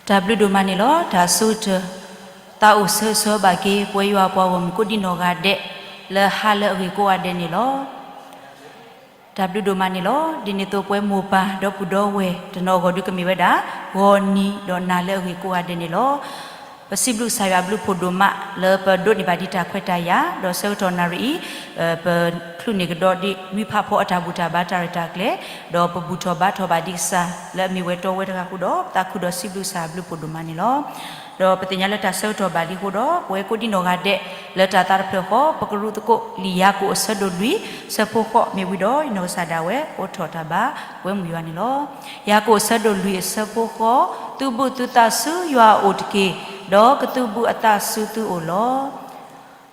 တၢ်ဘျုးဒိၣ်မးန့ၣ်လီၤ. တၢ်ဆိကတၢၢ် သးအိၣ်ဆၢဂ့ၤဆၢဝါဘၣ်က့ၤ ပဝဲယွၤပှၤဂီၢ်မုၢ်ကိးဒံနီၢ်ဂၤဒဲး လၢဟါလၢအဂ့ၤကိးဂၤဒဲးန့ၣ်လီၤ. တၢ်ဘျုးဒိၣ်မးန့ၣ်လီၤ. ဒ်န့ၣ်အသိးပဝဲမိၢ်ပၢ်ဒီပုၢ်ဒီဝဲၢ်တနီၤအဂီၢ်ဒုးကမ့ၢ်ဝဲဒၣ် ဂီၤနံၤဒီးနၤလၢအဂ့ၤကိးဂၤဒဲးန့ၣ်လီၤ. ပစံးဘျုးကစၢ်ယွၤအဘျုးအဖှိၣ်ဒိၣ်မး လၢပဒိးန့ၢ်ဘၣ်ဒံးတၢ်ခွဲးတၢ်ယာ် ဒီးဆၢကတီၢ်နၣ်ရံၣ်အံၤ ပချုးန့ၢ်ကဒီးဒ်ဝံဖးဖီအတၢ်ဘူၣ်တၢ်ဘါတၢ်ရဲၣ်တၢ်ကျဲၤ ဒီးပဘူၣ်ထီၣ်ဘါထီၣ်ဘၣ်ဒံးကစၢ် လၢအမ့ၢ်ဝဲတီဝဲတဂၤအဃိဒီး ပသးခုဒီးစံးဘျုးကစၢ်အဘျုးအဖှိၣ်ဒိၣ်မးန့ၣ်လီၤ. ဒီးပသ့ၣ်ညါလၢတၢ်ဆၢကတီၢ်ဘၣ်လံအဃိဒီး ပဝဲကိးဒံနီၢ်ဂၤဒဲး လၢတၢ်သးတဖျၢၣ်ဃီ ပကရူၢ်သကိးလံာ်ယၤကိာ်အဆၢဒိၣ်လွံၢ် ဆၢဖိဃိး မ့ၢ်ဝံၤဒီး ယနီၢ်ကစၢ်ဒၣ်ဝဲ အိးထီၣ်တၢ်ဘါ ပဝဲမုၢ်ယွၤန့ၣ်လီၤ. ယၤကိာ်အဆၢဒိၣ်လွံၢ်အဆၢဖိဃိး, သုးဘူးသုသးဆူယွၤအအိၣ်တက့ၢ်, ဒီးကသုးဘူးအသးဆူသုအိၣ်လီၤ.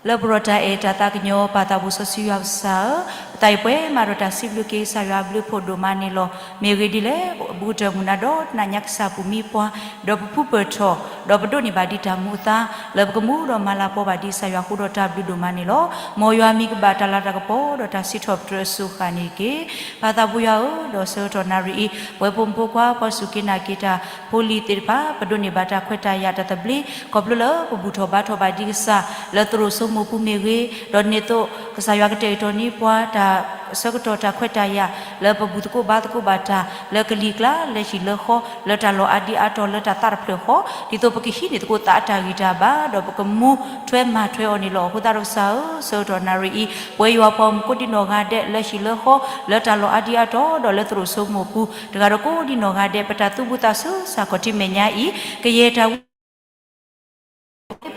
လၢပရီတၢ်အဲၣ်တၢ်သးကညီၤ ပၢ်သးဘိၣ်စီဆှံယွၤကစၢ်ဧၢ, ပသးအံၤပှဲၤမးဒီးတၢ်စံးဘျုးက့ၤကစၢ်ယွၤအဘျုးအဖှိၣ်ဒိၣ်မးန့ၣ်လီၤ. မ့ၢ်အဂ့ၢ်ဒ်လဲၣ်, ဘူးကတၢၢ်မုၢ်နၤဒီးတနံၤညါကစၢ်ပူၤမံပှၤ, ဒီးပဖုပၢၢ်ထီၣ်, ဒီးပဒိးန့ၢ်ဘၣ်ဒံးတၢ်မူအသါ, လၢပကမူဒီးမၤလၤကပီၤဘၣ်ဒံးကစၢ်ယွၤအဃိဒီးတၢ်ဘျုးဒိၣ်မးန့ၣ်လီၤ. မ်ယွၤမံၤကဘၣ်တၢ်လၤတၢ်ကပီၤ ဒီးတၢ်စံးထီၣ်ပတြၢၤအစိၤဃၣ်န့ၣ်တက့ၢ်. ပၢ်သးဘိၣ်ယွၤဧၢ, ဒီးဆၢကတီၢ်နၣ်ရံၣ်အံၤ ပဝဲဖိမုၣ်ဖိခွါ ပှၤစူၢ်က့ၤနာ်က့ၤတၢ်ဖိလံၤသ့ၣ်တဖၣ် ပဒိးန့ၢ်ဘၣ်တၢ်ခွဲးတၢ်ယာ်တၢ်သဘျ့ ခီဖျိလၢပဘူၣ်ထီၣ်ဘါထီၣ်ဘၣ်ဒံးကစၢ် လၢသရိာ်စိမိၢ်ပူၤမ့ၢ်ဂ့ၤ, ဒီးဒ်န့ၣ်အသိး ကစၢ်ယွၤကတဲာ်ကတီၤန့ၢ်ပှၤတၢ်ဆၢကတီၢ်တၢ်ခွဲးတၢ်ယာ် လၢပဘူၣ်သကိးဘါသကိးဘၣ်တၢ် လၢကလံၤကျါ လၢဟံၣ်လၢဃီ လၢတၢ်လီၢ်အါဒံအါတီၤ လၢတၢ်သးတဖျၢၣ်ဃီ, ဒ်သိးပကဟံးန့ၢ်သကိးသးအတၢ်ဂံၢ်တၢ်ဘါ ဒီးပကမူထွဲမၤထွဲအီၤန့ၣ်လီၤ. အဃိသတးဒီးကစၢ်ဧၢ, ဆၢကတီၢ်နၣ်ရံၣ်အံၤ ပဝဲယွၤပှၤမုၣ်ကိးဒံနီၢ်ဂၤဒဲး လၢဟံၣ်လၢဃီ လၢတၢ်လီၢ်အါဒံအါတီၤ ဒီးလၢသရိာ်စိမိၢ်ပူၤ တဂၤဒီးကိးဒံနီၢ်ဂၤဒဲး ပတၢ်သူၣ်ဘူးသးဆူကစၢ်ခီၣ်ထံးမဲာ်ညါအံၤ ကယဲၢ်တၢ်ဝံ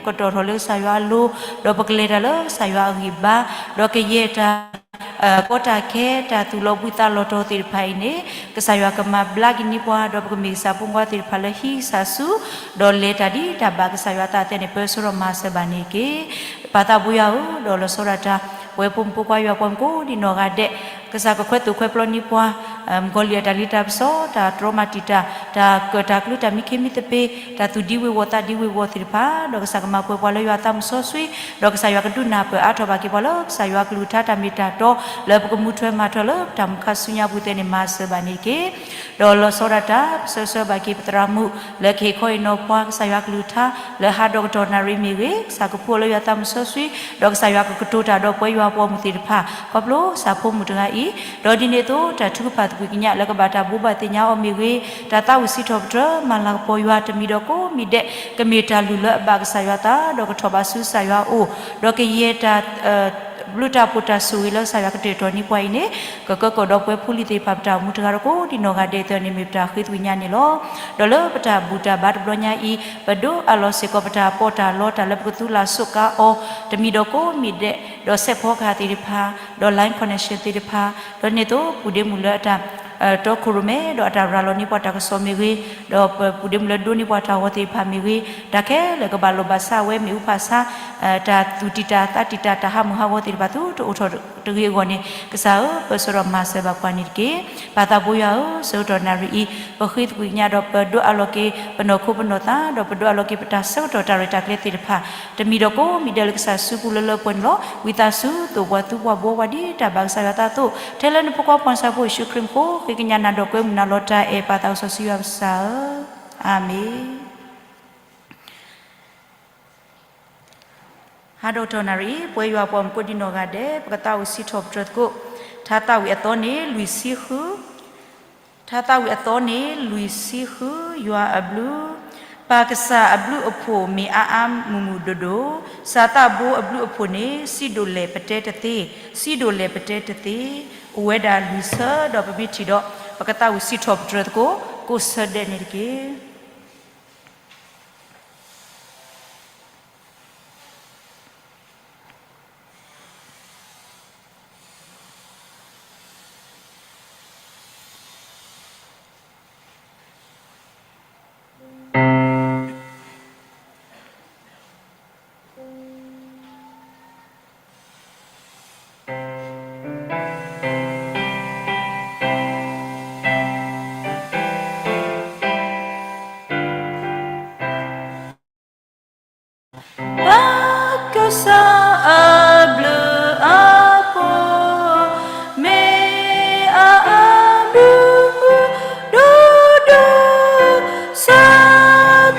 ပကတီၢ်ထီၣ်လၢကစၢ်ယွၤအလိၤ, ဒီးပကလဲၤတၢ်လၢကစၢ်ယွၤအဂံၢ်ဘါ, ဒီးကယဲၢ်တၢ် ကီတၢ်ခဲ တၢ်သူၣ်လီၤဘှံးသးလီၤတီၤသ့ၣ်တဖၣ်အံၤန့ၣ် ကစၢ်ယွၤကမၤဘျါက့ၤန့ၢ်ပှၤ ဒီးပကမ့ၢ်ကစၢ်ဖိခွါသ့ၣ်တဖၣ်လၢဟံးကစၢ်ဆူ ဒီးလဲၤတၢ်ဒ်တၢ်ဘၣ်ကစၢ်ယွၤအသးအသဲန့ၣ် ပၢဆှၢဒီးမၤစၢၤဘၣ်န့ၣ်တက့ၢ်. ပၢ်သးဘိၣ်ယွၤဧၢ, ဒီးလီၤဆီဒၣ်တၢ် ပဝဲဖိမုၣ်ဖိခွါယွၤပှၤမုၣ်ကိးဒံနီၢ်ဂၤဒဲး ကစၢ်ကခွဲးသိၣ်ခွဲးပျီန့ၢ်ပှၤ မုၣ်ကီၤလံၢ်အတၢ်လ့တၢ်ပစီ, တၢ်တြီမၤတံာ်တာ်, တၢ်ကၢၣ်တၢ်ကျူ တၢ်မံခ့မံသပ့ၤ, တၢ်သူၣ်ဒံဝ့ၤဝီၤသးဒံဝ့ၤဝီၤသ့ၣ်တဖၣ်, ဒီးကစၢ်ကမၤပှဲၤပှၤလၢယွၤသးမုၢ်စီဆှံ, ဒီးကစၢ်ယွၤကဒုးနၢ်ပၢၢ်အါထီၣ်ဘၣ်က့ၤပှၤလၢကစၢ်ယွၤကလုၢ်ကထါတၢ်မ့ၢ်တၢ်တီ လၢပကမူထွဲမၤထွဲလၢပတၢ်မူခါဆူညါပူၤသ့ၣ်န့ၣ် မၤစၢၤဘၣ်န့ၣ်တက့ၢ်. ဒီးလီၤဆီဒၣ်တၢ် ပဆၢဂ့ၤဆၢဝါဘၣ်က့ၤပသရၣ်မုၣ် လၢကဟ့ၣ်ခီဟ့ၣ်နီၤပှၤကစၢ်ယွၤကလုၢ်ကထါ လၢဟါဒီကတီၢ်နၣ်ရံၣ်မ့ၢ်ဂ့ၤ, ကစၢ်ကဖှူအီၤလၢယွၤသးမုၢ်စီဆှံ, ဒီးကစၢ်ယွၤကကတိၤတၢ်ဒီးပဝဲယွၤပှၤမုၣ်သ့ၣ်တဖၣ် ခီဖျိကစၢ်ဖိမုၣ်တဂၤအံၤ, ဒီးဒ်န့ၣ်အသိး တၢ်ထုကဖၣ်သကွံာ်ကညးလၢကဘၣ်တၢ်ဘိးဘၣ်သ့ၣ်ညါအီၤမ့ၢ်ဂ့ၤ, တၢ်သးဝံၣ်စံးထီၣ်ပတြၢၤ မၤလၤကပီၤယွၤတမံၤဒီးကိးမံၤဒဲး ကမ့ၢ်တၢ်လုၢ်လၢအဘၣ်ကစၢ်ယွၤအသး ဒီးကထီၣ်ဘၣ်ဆူကစၢ်ယွၤအအိၣ်, ဒီးကယဲၢ်တၢ် ဘျုးတၢ်ဖှိၣ်တၢ်ဆိၣ်ဂ့ၤလၢကစၢ်ယွၤကတဲာ်ကတီၤန့ၢ်ပှၤအံၤန့ၣ် ကကၢကီၢ်ဒီးပဝဲဖိလံၤသ့ၣ်တဖၣ်ပတၢ်အိၣ်မူတဂၤဒီးကိးဒံနီၢ်ဂၤဒဲးအသိးန့ၣ် မ့ၢ်ပတၢ်ဃ့သကွံာ်ကညးန့ၣ်လီၤ. ဒီးလၢပတၢ်ဘူၣ်တၢ်ဘါတဘျီညါအံၤ ပဒိးအးလီၤစ့ၢ်ကီးပတၢ်ပီးတၢ်လီတၢ်လၢပကသူလၢ်စိးကါအီၤ တမံၤဒီးကိးမံၤဒဲး, ဒီးစဲးဖီကဟၣ်သ့ၣ်တဖၣ်, ဒီး line connection သ့ၣ်တဖၣ်, ဒီးဒ်န့ၣ်အသိးပူၤဒ့မုၣ်လၢအတၢ် တီခိၣ်ရိၣ်မဲ ဒီးအတၢ်ရၤလီၤန့ၢ်ပှၤတၢ်ကစီၣ်မ့ၢ်ဂ့ၤ, ဒီးပူၤဒ့မုၣ်လၢဒိးန့ၢ်ပှၤတၢ်ဂီၤသ့ၣ်တဖၣ်မ့ၢ်ဂ့ၤ, တၢ်ခဲလၢာ်ကဘၣ်လိာ်ဘၣ်စးဝဲမ့ၣ်အူဖးဆါ တၢ်သူၣ်တံၢ်တၢ်သးတံၢ်တၢ် တၢ်ဟးမုာ်ဟးဂီၤသ့ၣ်တဖၣ် သုတအိၣ်ထီၣ်တဂ့ၤအဂီၢ်န့ၣ် ကစၢ်ဧၢ, ပၢဆှၢဒီးမၤစၢၤဘၣ်ပှၤန့ၣ်တက့ၢ်. ပၢ်သးဘိယွၤဧၢ, ဆၢကတီၢ်နၣ်ရံၣ်အံၤ ပဃ့သကွံာ်ကညးဒီးပဒိးအးလီၤက့ၤ ပနီၢ်ခိပနီၢ်သး ဒီးပဒိးအးလီၤက့ၤပတၢ်ဆၢကတီၢ်တၢ်ရဲၣ်တၢ်ကျဲၤသ့ၣ်တဖၣ် တမံၤဒီးကိးမံၤဒဲးလၢကစၢ်စုပူၤလၢလၢပှဲၤပှဲၤန့ၣ်လီၤ. ဝံသးစူၤ သိၣ်ပှၤသူပှၢ်ဘှီပှၤဒ်တၢ်ဘၣ်ကစၢ်ယွၤအသးအသိး ထဲလၢနဖိခွါပှၤစၢ်ဖိယ့ၣ်ၡူးခရံာ်အမံၤဃိ ဃ့ကညးနၤဒီးကွဲမုာ်နၤလီၤတၢ်အဲၣ် ပၢ်သးစီဆှံယွၤကစၢ်ဧၢ, အၤမ့ၣ်. ဟါဒီးကတီၢ်နၣ်ရံၣ်အံၤ ပဝဲယွၤပှၤမုၣ်ကိးဒံနီၢ်ဂၤဒဲး ပကသးဝံၣ်စံးထီၣ်ပတြၢၤသကိး ထါသးဝံၣ်အသီန့ၣ်လွံၢ်ဆံဃု, ထါသးဝံၣ်အသီန့ၣ်လွံၢ်ဆံဃု, ယွၤအဘျုး, ပၢ်ကစၢ်အဘျုးအဖှိၣ်မ့ၢ်အါအါမုၢ်မုၢ်ဒိၣ်ဒိၣ်, စၢ်သးဘိအဘျုးအဖှိၣ်န့ၣ် စံးဒိၣ်လဲၣ်ပတဲတသ့, စံးဒိၣ်လဲၣ်ပတဲတသ့, အိၣ်ဝဲဒၣ်လွံၢ်ဆၢ ဒီးပမ့ၢ်ထံၣ်ဒီး ပကသးဝံၣ်စံးထီၣ်ပတြၢၤသကိး ကိးဆၢဒဲးန့ၣ်တက့ၢ်. ပၢ်ကစၢ်အဘျုးအဖှိၣ် မ့ၢ်အါအါမုၢ်မုၢ်ဒိၣ်ဒိၣ်, စၢ်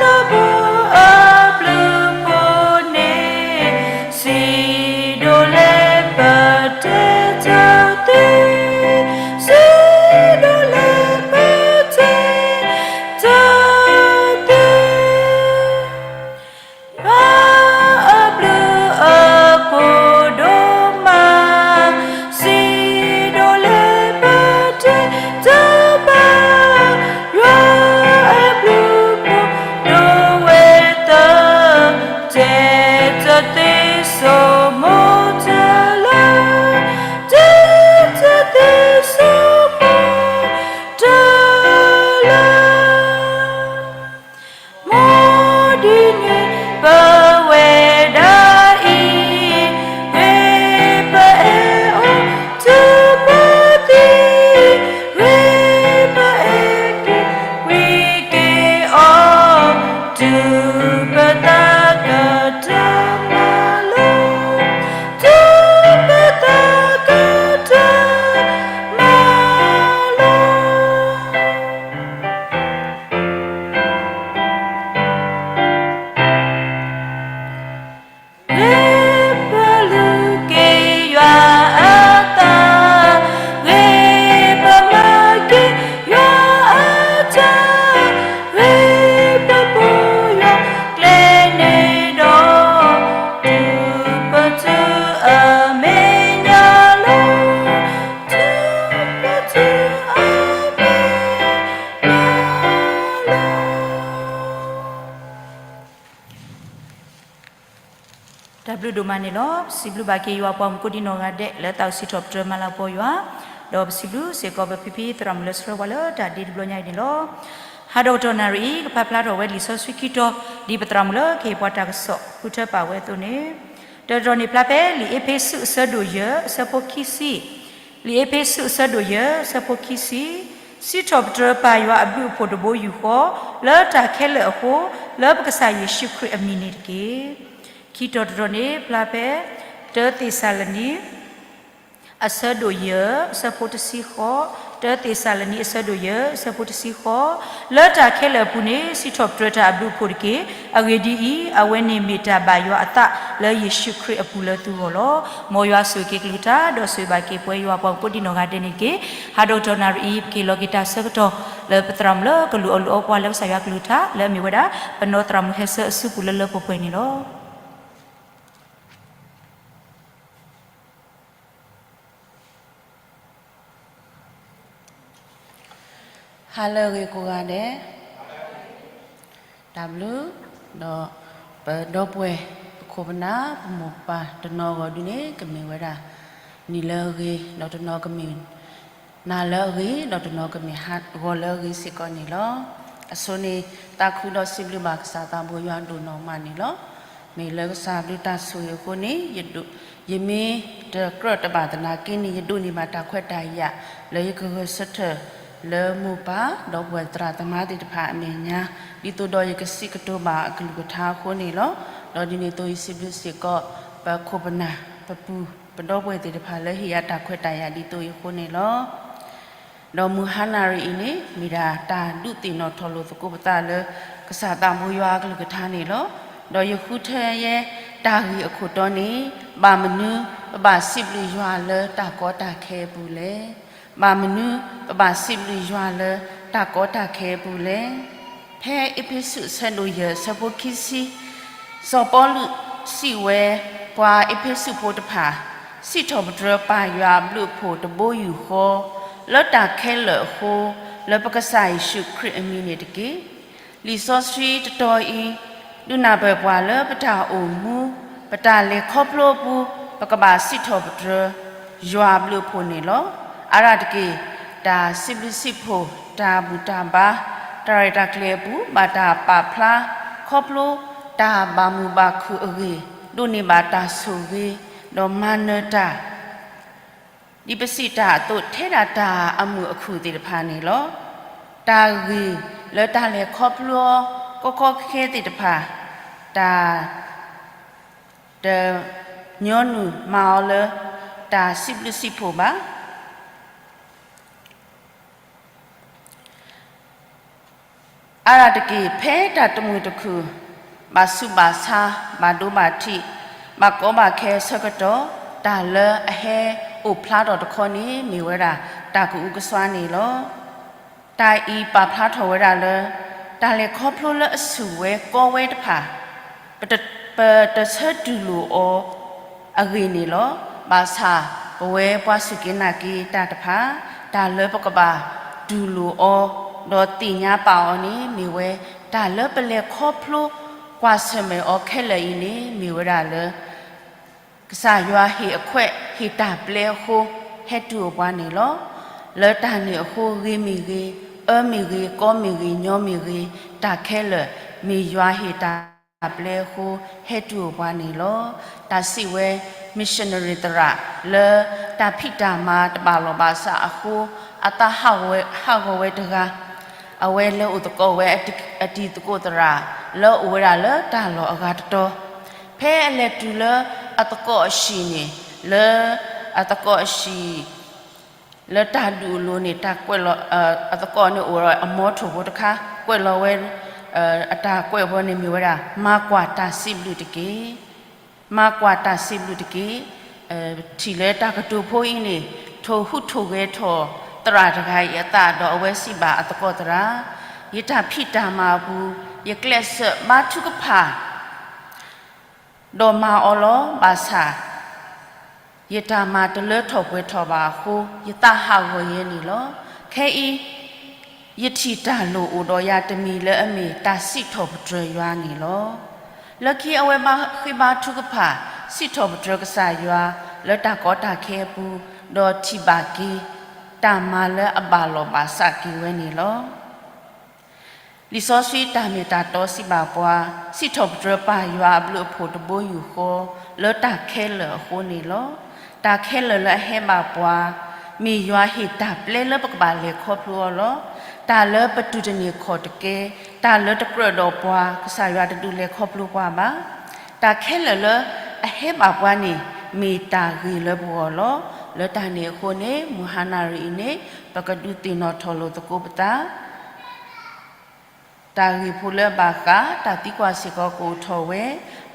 တၢ်ဘျုးဒိၣ်မးန့ၣ်လီၤ. ပစံးဘျုးဘၣ်က့ၤယွၤပှၤမူးကိးဒံနီၢ်ဂၤဒဲး လၢသးအိၣ်စံးထီၣ်ပတြၢၤမၤလၤကပီၤယွၤ, ဒီးပစံးဘျုးစ့ၢ်ကီးပဖံဖံသရၣ်မုၣ်လၢဆှၢပှၤလၢတၢ်ဒ့တဘျီညါအံၤန့ၣ်လီၤ. ဟါဒိၣ်ကတီၢ်နၣ်ရံၣ်အံၤ ကဖးဖျါထီၣ်ဝဲလံာ်စီဆှံခံတီၤ ဒ်ပသရၣ်မုၣ်လၢကဟ့ၣ်ပှၤတၢ်ကစီၣ် ဃုထၢပာ်ဝဲအသိးန့ၣ်, တၢတတီၤန့ၣ်ဖျါဖဲလံာ်အ့းဖ့းစူးအဆၢဒိၣ်ယဲၢ် အဆၢဖိခံဆံ, လံာ်အ့းဖ့းစူးအဆၢဒိၣ်ယဲၢ် အဆၢဖိခံဆံ, စံးထီၣ်ပတြၢၤပာ်ယွၤအဘျုးအဖှိၣ်တဘိယူၢ်ဃီ လၢတၢ်ခဲလၢာ်အဃိ, လၢပကစၢ်ယ့ၣ်ၡူးခရံာ်အမံၤန့ၣ်တက့ၢ်. ခံတီၤတတီၤန့ၣ်ဖျါဖဲ တၢသ့းစၤလနံ အဆၢဒိၣ်ယဲၢ် အဆၢဖိတဆံဃိး, တၢသ့းစၤလနံ အဆၢဒိၣ်ယဲၢ် အဆၢဖိတဆံဃိး, လၢတၢ်ခဲလၢာ်အပူၤန့ၣ် စံးထီၣ်ပတြၢၤတၢ်အဘျုးအဖှိၣ်တက့ၢ်. အဂ့ၢ်ဒ်အံၤ, အဝဲန့ၣ်မ့ၢ်တၢ်ဘၣ်ယွၤအသးလၢယ့ၣ်ၡူးခရံာ်အပူၤလၢသုဂီၢ်လီၤ. မ်ယွၤဆိၣ်ဂ့ၤက့ၤကလုၢ်ကထါ ဒီးဆိၣ်ဂ့ၤဘၣ်က့ၤပဝဲယွၤပှၤမူးကိးဒံနီၢ်ဂၤဒဲးန့ၣ်တက့ၢ်. ဟါဒိၣ်ကတီၢ်နၣ်ရံၣ်အံၤ ပကဟ့ၣ်လီၤက့ၤတၢ်ဆၢကတီၢ် လၢပသရၣ်မုၣ်လၢကလူၤအီၣ်လူၤအီပှၤလၢကစၢ်ယွၤကလုၢ်ကထါ လၢအမ့ၢ်ဝဲဒၣ် ပနီၢ်သရၣ်မုၣ်ဟဲဆၢအစုပူၤလၢလၢပှဲၤပှဲၤန့ၣ်လီၤ. ဟါလၢအဂ့ၤကိးဂၤဒဲး, တၢ်ဘျုး, ဒီးပဒီပုၢ်ဝဲၢ် ပခိၣ်ပနၢ် ပမိၢ်ပပၢ်တနီၤဂီၤဒုန့ၣ် ကမ့ၢ်ဝဲဒၣ် နံၤလၢအဂ့ၤ ဒီးတနီၤကမ့ၢ် နၤလၢအဂ့ၤ ဒီးတနီၤကမ့ၢ်ဟါဂီၤလၢအဂ့ၤစ့ၢ်ကီးန့ၣ်လီၤ. အဆိန့ၣ် သးခုဒီးစံးဘျုးဘၣ်ကစၢ်သးဘိယွၤဒိၣ်နီၢ်မးန့ၣ်လီၤ. မ့ၢ်လၢကစၢ်ဘျုးတၢ်ဆိၣ်ဂ့ၤအဃိန့ၣ် ယမ့ၢ်တကြၢးတဘၣ်သနာ်က့န့ၣ် ယဒိးန့ၢ်ဘၣ်တၢ်ခွဲးတၢ်ယာ် လၢယကဂဲၤဆၢထၢၣ်လၢမိၢ်ပၢ် ဒီပုၢ်ဝဲၢ်သရၣ်သမါသ့ၣ်တဖၣ်အမဲာ်ညါ ဒ်သိးဒီးယကစံးကတိၤဘၣ်အကလုၢ်ကထါအဃိန့ၣ်လီၤ. ဒီးဒ်န့ၣ်အသိးယစံးဘျုးစ့ၢ်ကီး ပခိၣ်ပနၢ် ပပုၢ် ပဒီပုၢ်ဝဲၢ်သ့ၣ်တဖၣ်လၢ ဟ့ၣ်ယၤတၢ်ခွဲးတၢ်ယာ်ဒ်သိးအံၤအဃိန့ၣ်လီၤ. ဒီးမုၢ်ဟါနၣ်ရံၣ်အံၤန့ၣ် မ့ၢ်ဒၣ်တၢ်ဒုးသ့ၣ်နီၣ်ထီၣ်လိာ်သကိးပသးလၢ ကစၢ်သးဘိယွၤအကလုၢ်ကထါန့ၣ်လီၤ. ဒီးယဃုထၢယဲတၢ်ဂ့ၢ်အခိၣ်တီန့ၣ် ဘၣ်မနုၤပဘၣ်စံးဘျုးယွၤလၢတၢ်ကီတၢ်ခဲအပူၤလဲၣ်. ဘၣ်မနုၤပဘၣ်စံးဘျုးယွၤလၢတၢ်ကီတၢ်ခဲအပူၤလဲၣ်. ဖဲအ့းဖ့းစူးအဆၢဒိၣ်ယဲၢ်အဆၢဖိခံဆံ စီၤပီလူးစံးဝဲ ပှၤအ့းဖ့းစူးဖိတဖၣ် စံးထီၣ်ပတြၢၤပာ်ယွၤအဘျုးအဖှိၣ်တဘိယူၢ်ဃီ လၢတၢ်ခဲလၢာ်အဃိ လၢပကစၢ်ယ့ၣ်ၡူးခရံာ်အမံၤန့ၣ်တက့ၢ်. လံာ်စီဆှံတတီၤအံၤ ဒုးနၢ်ပၢၢ်ပှၤလၢပတၢ်အိၣ်မူ ပတၢ်လဲၤခီဖျိအပူၤ ပကဘၣ်စံးထီၣ်ပတြၢၤ ယွၤအဘျုးအဖှိၣ်န့ၣ်လီၤ. အါဒၣ်တက့ၢ် တၢ်စံးဘျုးစံးဖှိၣ် တၢ်ဘူၣ်တၢ်ဘါ တၢ်ရဲၣ်တၢ်ကျဲၤအပူၤ ဘၣ်တၢ်ပာ်ဖျါ ခီဖျိတၢ်ဘၣ်မုာ်ဘၣ်ခုၣ်အဂ့ၢ် ဒိးန့ၢ်ဘၣ်တၢ်ဆိၣ်ဂ့ၤ ဒီးမၤနၢၤတၢ် ဒ်ပစံးတၢ်အသိး ထဲဒၣ်တၢ်အမုာ်အခုၣ်သ့ၣ်တဖၣ်န့ၣ်လီၤ. တၢ်ဂ့ၢ်လၢတၢ်လဲၤခီဖျိအီၤ ကီကီခဲခဲသ့ၣ်တဖၣ် တၢ် တညီနုၢ်မၤအီၤလၢ တၢ်စံးဘျုးစံးဖှိၣ်ဘၣ်. အါဒၣ်တက့ၢ် ဖဲတၢ်တမုာ်တခုၣ် ဘၣ်ဆူးဘၣ်ဆါ ဘၣ်ဒိဘၣ်ထံး ဘၣ်ကီဘၣ်ခဲအဆၢကတီၢ် တၢ်လၢအဟဲအိၣ်ဖျါထီၣ်တခီန့ၣ် မ့ၢ်ဝဲဒၣ်တၢ်ကအုကစွါန့ၣ်လီၤ. တၢ်အံၤပာ်ဖျါထီၣ်ဝဲဒၣ်လၢ တၢ်လဲၤခီဖျိလၢအဆူၣ်ဝဲကီဝဲတဖၣ် ပတ ပတဆၢတူၢ်လိာ်အီၤအဂ့ၢ်န့ၣ်လီၤ. ဘၣ်ဆၣ် ပဝဲပှၤစူၢ်က့ၤနာ်က့ၤတၢ်တဖၣ် တၢ်လၢပကဘၣ်တူၢ်လိာ်အီၤ ဒီးသ့ၣ်ညါပာ်အီၤန့ၣ် မ့ၢ်ဝဲတၢ်လၢပလဲၤခီဖျိကွၢ်ဆၢၣ်မဲာ်အီၤခဲလၢာ်အံၤန့ၣ် မ့ၢ်ဝဲဒၣ်လၢ ကစၢ်ယွၤဟ့ၣ်အခွဲးဟ့ၣ်တၢ်ပျဲအဃိ ဟဲတုၤအိၣ်ပှၤန့ၣ်လီၤ. လၢတၢ်န့ၣ်အဃိ ဂ့ၤမ့ၢ်ဂ့ၤ, အၢမ့ၢ်ဂ့ၤ, ကီမ့ၢ်ဂ့ၤ, ညီမ့ၢ်ဂ့ၤ, တၢ်ခဲလၢာ် မ့ၢ်ယွၤဟ့ၣ်တၢ်ပျဲအဃိ ဟဲတုၤအိၣ်ပှၤန့ၣ်လီၤ. တၢ်စံးဝဲ missionary သရၣ် လၢတၢ်ဖံးတၢ်မၤတဘၣ်လီၢ်ဘၣ်စးအဃိ အသးဟးဂီၤဝဲတဂၤ အဝဲလဲၤအိၣ်သကိးဝဲအတံၤသကိးသရၣ် လၢအအိၣ်ဝဲဒၣ်လၢတၢ်လီၢ်အဂၤတတီၤ, ဖဲအလဲၤတုၤလၢအသကိးအဟံၣ်န့ၣ် လၢအသကိးအဟံၣ် လၢတၢ်ဒုးအလိၤန့ၣ် တၢ်ကွဲးလီၤ အသကိးန့ၣ်အိၣ်ဒီးအမီထိၣ်ဖိတခါ ကွဲးလီၤဝဲ အတၢ်ကွဲးဝဲန့ၣ်မ့ၢ်ဝဲဒၣ် မၤကွၢ်တၢ်စံးဘျုးတက့ၢ်. မၤကွၢ်တၢ်စံးဘျုးတက့ၢ်. ထံၣ်လၢတၢ်ကတိၤဖိအံၤန့ၣ် ထိၣ်ဟူးထိၣ်ဂဲၤထီၣ်သရၣ်တဂၤအံၤအသး ဒီးအဝဲစံးဘၣ်အသကိးသရၣ်, ယတၢ်ဖံးတၢ်မၤအပူၤ ယကျဲးစၢးဘါထုကဖၣ် ဒီးမၤအီၤလီၤ. ဘၣ်ဆၣ် ယတၢ်မၤတလၢထီၣ်ပှဲၤထီၣ်ဘၣ်အဃိ ယသးဟးဂီၤယဲန့ၣ်လီၤ. ခဲအံၤ ယထံၣ်တၢ်လိၣ်အိၣ်ဒီးယၤတမံၤလၢအမ့ၢ်တၢ်စံးထီၣ်ပတြၢၤယွၤန့ၣ်လီၤ. လၢခံအဝဲဘၣ်ဃ့ဘါထုကဖၣ် စံးထီၣ်ပတြၢၤကစၢ်ယွၤလၢတၢ်ကီတၢ်ခဲအပူၤ, ဒီးထံၣ်ဘၣ်က့ၤတၢ်မၤလၢအဘၣ်လီၤဘၣ်စးက့ၤဝဲန့ၣ်လီၤ. လံာ်စီဆှံတၢ်မ့ၢ်တၢ်တီစံးဘၣ်ပှၤ, စံးထီၣ်ပတြၢၤပၢ်ယွၤအဘျုးအဖှိၣ်တဘိယူၢ်ဃီ လၢတၢ်ခဲလၢာ်အဃိန့ၣ်လီၤ. တၢ်ခဲလၢာ်လၢအဟဲဘၣ်ပှၤ, မ့ၢ်ယွၤဟ့ၣ်တၢ်ပျဲလၢပကဘၣ်လဲၤခီဖျိအီၤလီၤ. တၢ်လၢပတူၢ်တန့ၢ်ခီၣ်တကဲ, တၢ်လၢတကြၢးဒီးပှၤ ကစၢ်ယွၤတဒုးလဲၤခီဖျိပှၤဘၣ်. တၢ်ခဲလၢာ်လၢအဟဲဘၣ်ပှၤန့ၣ် မ့ၢ်တၢ်ဂ့ၤလၢပဂီၢ်လီၤ. လၢတၢ်န့ၣ်အဃိန့ၣ် မုၢ်ဟါနၣ်ရံၣ်အံၤန့ၣ် ပကဒုးသ့ၣ်နီၣ်ထီၣ်လိာ်သကိးပသး တၢ်ဂ့ၢ်ဖိလၢအဘၣ်ဃး တၢ်သံကွၢ်စ့ၢ်ကီးကအိၣ်ထီၣ်ဝဲ,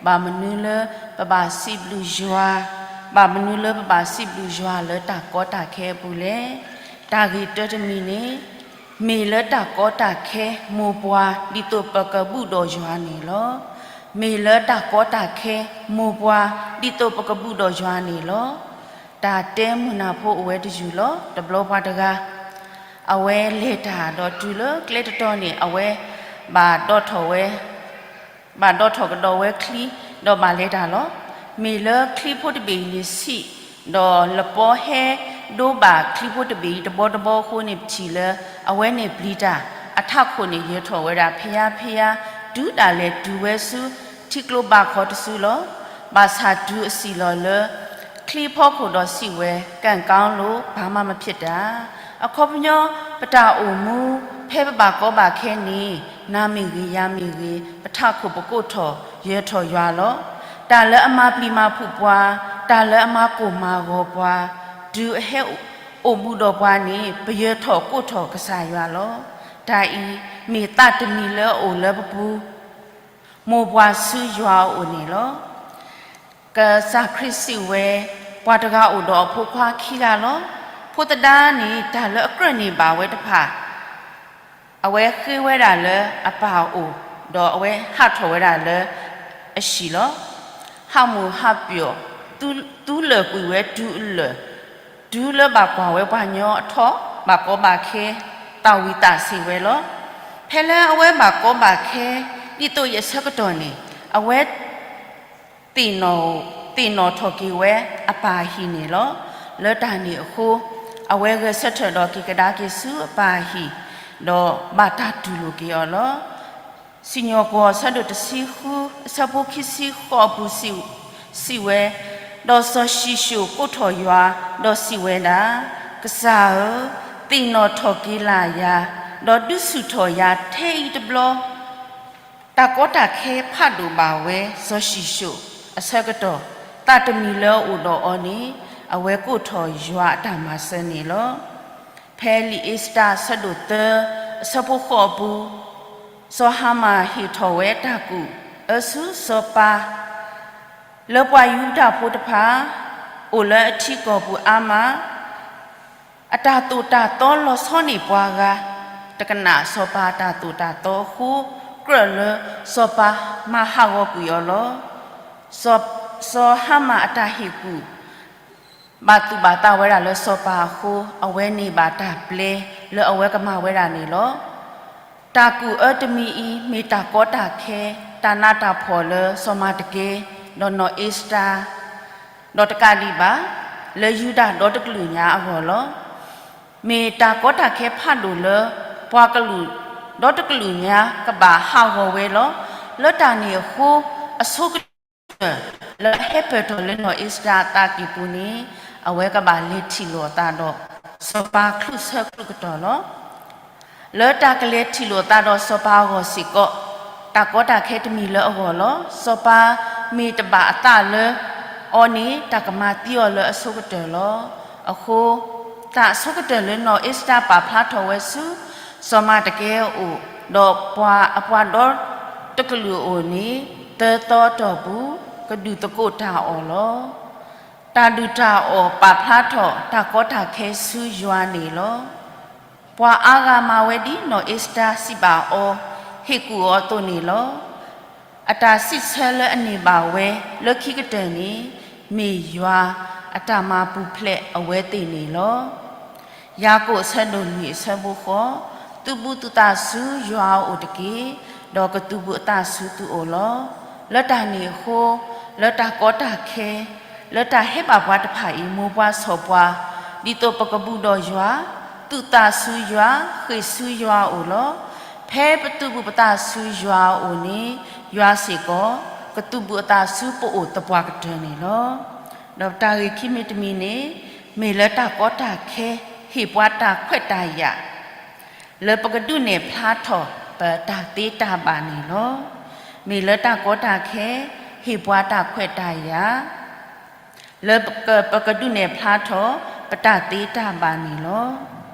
ဘၣ်မနုၤလၢပဘၣ်စံးဘျုးယွၤ, ဘၣ်မနုၤလၢပဘၣ်စံးဘျုးယွၤလၢတၢ်ကီတၢ်ခဲအပူၤလဲၣ်. တၢ်ဂ့ၢ်တၢတမံၤန့ၣ် မ့ၢ်လၢတၢ်ကီတၢ်ခဲမိၢ်ပှၢ် ဒ်သိးပကဘူၣ်ဒီးယွၤန့ၣ်လီၤ. မ့ၢ်လၢတၢ်ကီတၢ်ခဲမိၢ်ပှၢ် ဒ်သိးပကဘူၣ်ဒီးယွၤန့ၣ်လီၤ. တၢ်တဲမုၢ်နၢ်ဖိအိၣ်ဝဲတယုၢ်လီၤ. တဘျီပှၤတဂၤ အဝဲလဲၤတၢ်ဒီးတုၤလၢကျဲတတီၤန့ၣ် အဝဲ ဘၣ်ဒီထီၣ်ဝဲ ဘၣ်ဒီထီၣ်ကဒီးဝဲချံ ဒီးဘၣ်လဲၤတၢ်လီၤ. မ့ၢ်လၢချံဖိတဘ့ၣ်အံၤန့ၣ်ဆံး, ဒီးလပီဟဲဒိဘၣ်ချံဖိတဘ့ၣ်အံၤတဘီတဘီအဃိန့ၣ် ပထံၣ်လၢ အဝဲန့ၣ်ပျံၤတၢ် အထးခိၣ်န့ၣ်ယၢၤထီၣ်ဝဲဒၣ်ဖဲယါဖဲယါ, တုၤဒၣ်လဲာ်တုၤဝဲဆူ ထံကျိဘးခီတစုလီၤ. ဘၣ်ဆၣ်တုၤအစံးလီၤလၢ ချံဖီခိၣ်ဒီးစံးဝဲ ကၣ်ကီလိ ပၢ်မၤမဖျဲးတၢ် အခီပညီ ပတၢ်အိၣ်မူ ဖဲပဘၣ်ကီဘၣ်ခဲန့ၣ် နၤမ့ၢ်ဂ့ၤ ယၤမ့ၢ်ဂ့ၤ ပထးခိၣ်ပကိးထီၣ် ယၢၤထီၣ်ယွၤလီၤ. တၢ်လၢအမၤပျံၤမၤဖုးပှၤ, တၢ်လၢအမၤကိၢ်မၤဂီၤပှၤ, တုၤအဟဲအိၣ်ဘူးဒီးပှၤန့ၣ် ပယၢၤထီၣ်ကိးထီၣ်ကစၢ်ယွၤလီၤ. တၢ်အံၤ မ့ၢ်သးတမံၤလၢအအိၣ်လၢပပူၤ မိၢ်ပှၢ်ဆူယွၤအအိၣ်န့ၣ်လီၤ. ကစၢ်ခရံာ်စံးဝဲ, ပှၤတဂၤအိၣ်ဒီးအဖိခွါခံဂၤလီၤ. ဖိသဒါန့ၣ် တၢ်လၢအကြၢးန့ၢ်ဘၣ်ဝဲတဖၣ် အဝဲဃ့ဝဲဒၣ်လၢအပၢ်အအိၣ်, ဒီးအဝဲဟးထီၣ်ဝဲဒၣ်လၢအဟံၣ်လီၤ. ဟးမိၢ်ဟးပၠီၣ်, သူလၢာ်ကွံာ်ဝဲတုၤအလၢာ်, တုၤလၢဘၣ်ကွၢ်ဝဲပှၤညီအထီၣ်, ဘၣ်ကီဘၣ်ခဲ, သၣ်ဝံၤသးဆံးဝဲလီၤ. ဖဲလၢအဝဲဘၣ်ကီဘၣ်ခဲ ဒ်သိးအံၤအဆၢကတီၢ်န့ၣ် အဝဲ သ့ၣ်နီၣ်ထီၣ်က့ၤဝဲအပၢ်အဟံၣ်န့ၣ်လီၤ. လၢတၢ်န့ၣ်အဃိ အဝဲဂဲၤဆၢထၢၣ်ဒီးက့ၤကဒါက့ၤဆူအပၢ်အဟံၣ်, ဒီးဘၣ်တၢ်တူၢ်လိာ်က့ၤအီၤလီၤ. စံၣ်ညီၣ်ကွီၢ်အဆၢဒိၣ်တဆံဃု အဆၢဖိခံဆံဃိးအပူၤ စံးဝဲ, ဒီးစီၤၡံၣ်ၡိၣ်ကိးထီၣ်ယွၤ, ဒီးစံးဝဲဒၣ်, ကစၢ်ဧၢ, သ့ၣ်နီၣ်ထီၣ်က့ၤလၢ်ယၤ, ဒီးဒုးဆူၣ်ထီၣ်ယၤထဲအံၤတဘျီ တၢ်ကီတၢ်ခဲဖးဒိၣ်ဘၣ်ဝဲစီၤၡံၣ်ၡိၣ်အဆၢကတီၢ်, သးတမံၤလၢအအိၣ်ဒီးအီၤန့ၣ် အဝဲကိးထီၣ်ယွၤအတၢ်မၤစၢၤန့ၣ်လီၤ. ဖဲလံာ်အ့စတၢၤအဆၢဒိၣ်သၢ အဆၢဖိဃိးအပူၤ, စီၤဟၤမၣ်ဟ့ၣ်ထီၣ်ဝဲတၢ်ကူၣ်အၢဆူစီၤပၤ, လၢပှၤယူဒၤဖိတဖၣ် အိၣ်လၢအထံကီၢ်ပူၤအါမး အတၢ်သိၣ်တၢ်သီလီၤဆီန့ၢ်ပှၤဂၤ, တကနၣ်စီၤပၤအတၢ်သိၣ်တၢ်သီအဃိ, ကြၢးလၢစီၤပၤမၤဟးဂီၤကွံာ်အီၤလီၤ. စီၤဟၤမၣ်အတၢ်ဟ့ၣ်ကူၣ် ဘၣ်သူၣ်ဘၣ်သးဝဲဒၣ်လၢစီၤပၤအဃိ, အဝဲန့ၢ်ဘၣ်တၢ်ပျဲလၢအဝဲကမၤဝဲဒၣ်န့ၣ်လီၤ. တၢ်ကူၣ်အၢတမံၤအံၤ မ့ၢ်တၢ်ကီတၢ်ခဲ, တၢ်နးတၢ်ဖှီၣ်လၢစီၤမၤတကဲ, ဒီးနီၢ်အ့စတၢၤ ဒီးတကးဒံးဘၣ် လၢယူဒၤဒီတကလုာ်ညါအဂီၢ်လီၤ. မ့ၢ်တၢ်ကီတၢ်ခဲဖးဒိၣ်လၢ ပှၤကလုာ်ဒီတကလုာ်ညါကဘၣ်ဟးဂီၤဝဲလီၤ. လၢတၢ်န့ၣ်အဃိ အဆိကတၢၢ် လၢအဟဲပၢၢ်ထီၣ်လၢနီၢ်အ့စတၢၤအသးကံၢ်ပူၤန့ၣ် အဝဲကဘၣ်လဲၤထံၣ်လိာ်အသးဒီး စီၤပၤချုးဆၢချုးကတီၢ်လီၤ. လၢတၢ်ကလဲၤထံၣ်လိာ်သးဒီးစီၤပၤအဂီၢ်စ့ၢ်ကီး, တၢ်ကီတၢ်ခဲတမံၤလၢအဂီၢ်လီၤ. စီၤပၤမ့ၢ်တဘၣ်အသးလၢအီၤန့ၣ် တၢ်ကမၤသံအီၤလၢအဆိကတၢၢ်လီၤ. အဃိ တၢ်အဆိကတၢၢ်လၢနီၢ်အ့စတၢၤပာ်ဖျါထီၣ်ဝဲဆူ စီၤမၤတကဲအအိၣ်, ဒီးပှၤအပှၤဒီတကလုာ်အအိၣ်န့ၣ် သၢသီအတီၢ်ပူၤ ကဒုၣ်သကိးတၢ်အီၣ်လီၤ. တၢ်ဒုၣ်တၢ်အီၣ်ပာ်ဖျါထီၣ် တၢ်ကီတၢ်ခဲဆူယွၤန့ၣ်လီၤ. ပှၤအါဂၤမၤဝဲဒ်နီၢ်အ့စတၢၤစံးဘၣ်အီၤ, ဟ့ၣ်ကူၣ်အီၤအသိးန့ၣ်လီၤ. အတၢ်စံးဆၢလၢအန့ၢ်ဘၣ်ဝဲလၢခံကတၢၢ်န့ၣ် မ့ၢ်ယွၤအတၢ်မၤပူၤဖျဲးအဝဲသ့ၣ်န့ၣ်လီၤ. ယၤကိာ်အဆၢဒိၣ်လွံၢ်အဆၢဖိဃိး, သုဘူးသုသးဆူယွၤအအိၣ်တက့ၢ်, ဒီးကသုးဘူးအသးဆူသုအိၣ်လီၤ. လၢတၢ်န့ၣ်အဃိ လၢတၢ်ကီတၢ်ခဲ, လၢတၢ်ဟဲဘၣ်ပှၤတဖၣ်အံၤ မိၢ်ပှၤဆီၣ်ပှၤ, ဒ်သိးပကဘူၣ်ဒီးယွၤ, သူၣ်သးဆူယွၤ, ဃ့ၢ်ဆူယွၤအအိၣ်လီၤ. ဖဲပသူၣ်ဘူၣ်ပသးဆူယွၤအအိၣ်န့ၣ်, ယွၤစ့ၢ်ကီး ကသူၣ်ဘူၣ်အသးဆူပအိၣ်သပှၢ်ကတၢၢ်န့ၣ်လီၤ. ဒီးပတၢ်ဂ့ၢ်ခံမံၤတမံၤန့ၣ်, မ့ၢ်လၢတၢ်ကီတၢ်ခဲ ဟ့ၣ်ပှၤတၢ်ခွဲးတၢ်ယာ် လၢပကဒုးနဲၣ်ဖျါထီၣ်ပတၢ်သ့တၢ်ဘၣ်န့ၣ်လီၤ. မ့ၢ်လၢတၢ်ကီတၢ်ခဲ ဟ့ၣ်ပှၤတၢ်ခွဲးတၢ်ယာ် လၢပကဒုးနဲၣ်ဖျါထီၣ်ပတၢ်သ့တၢ်ဘၣ်န့ၣ်လီၤ.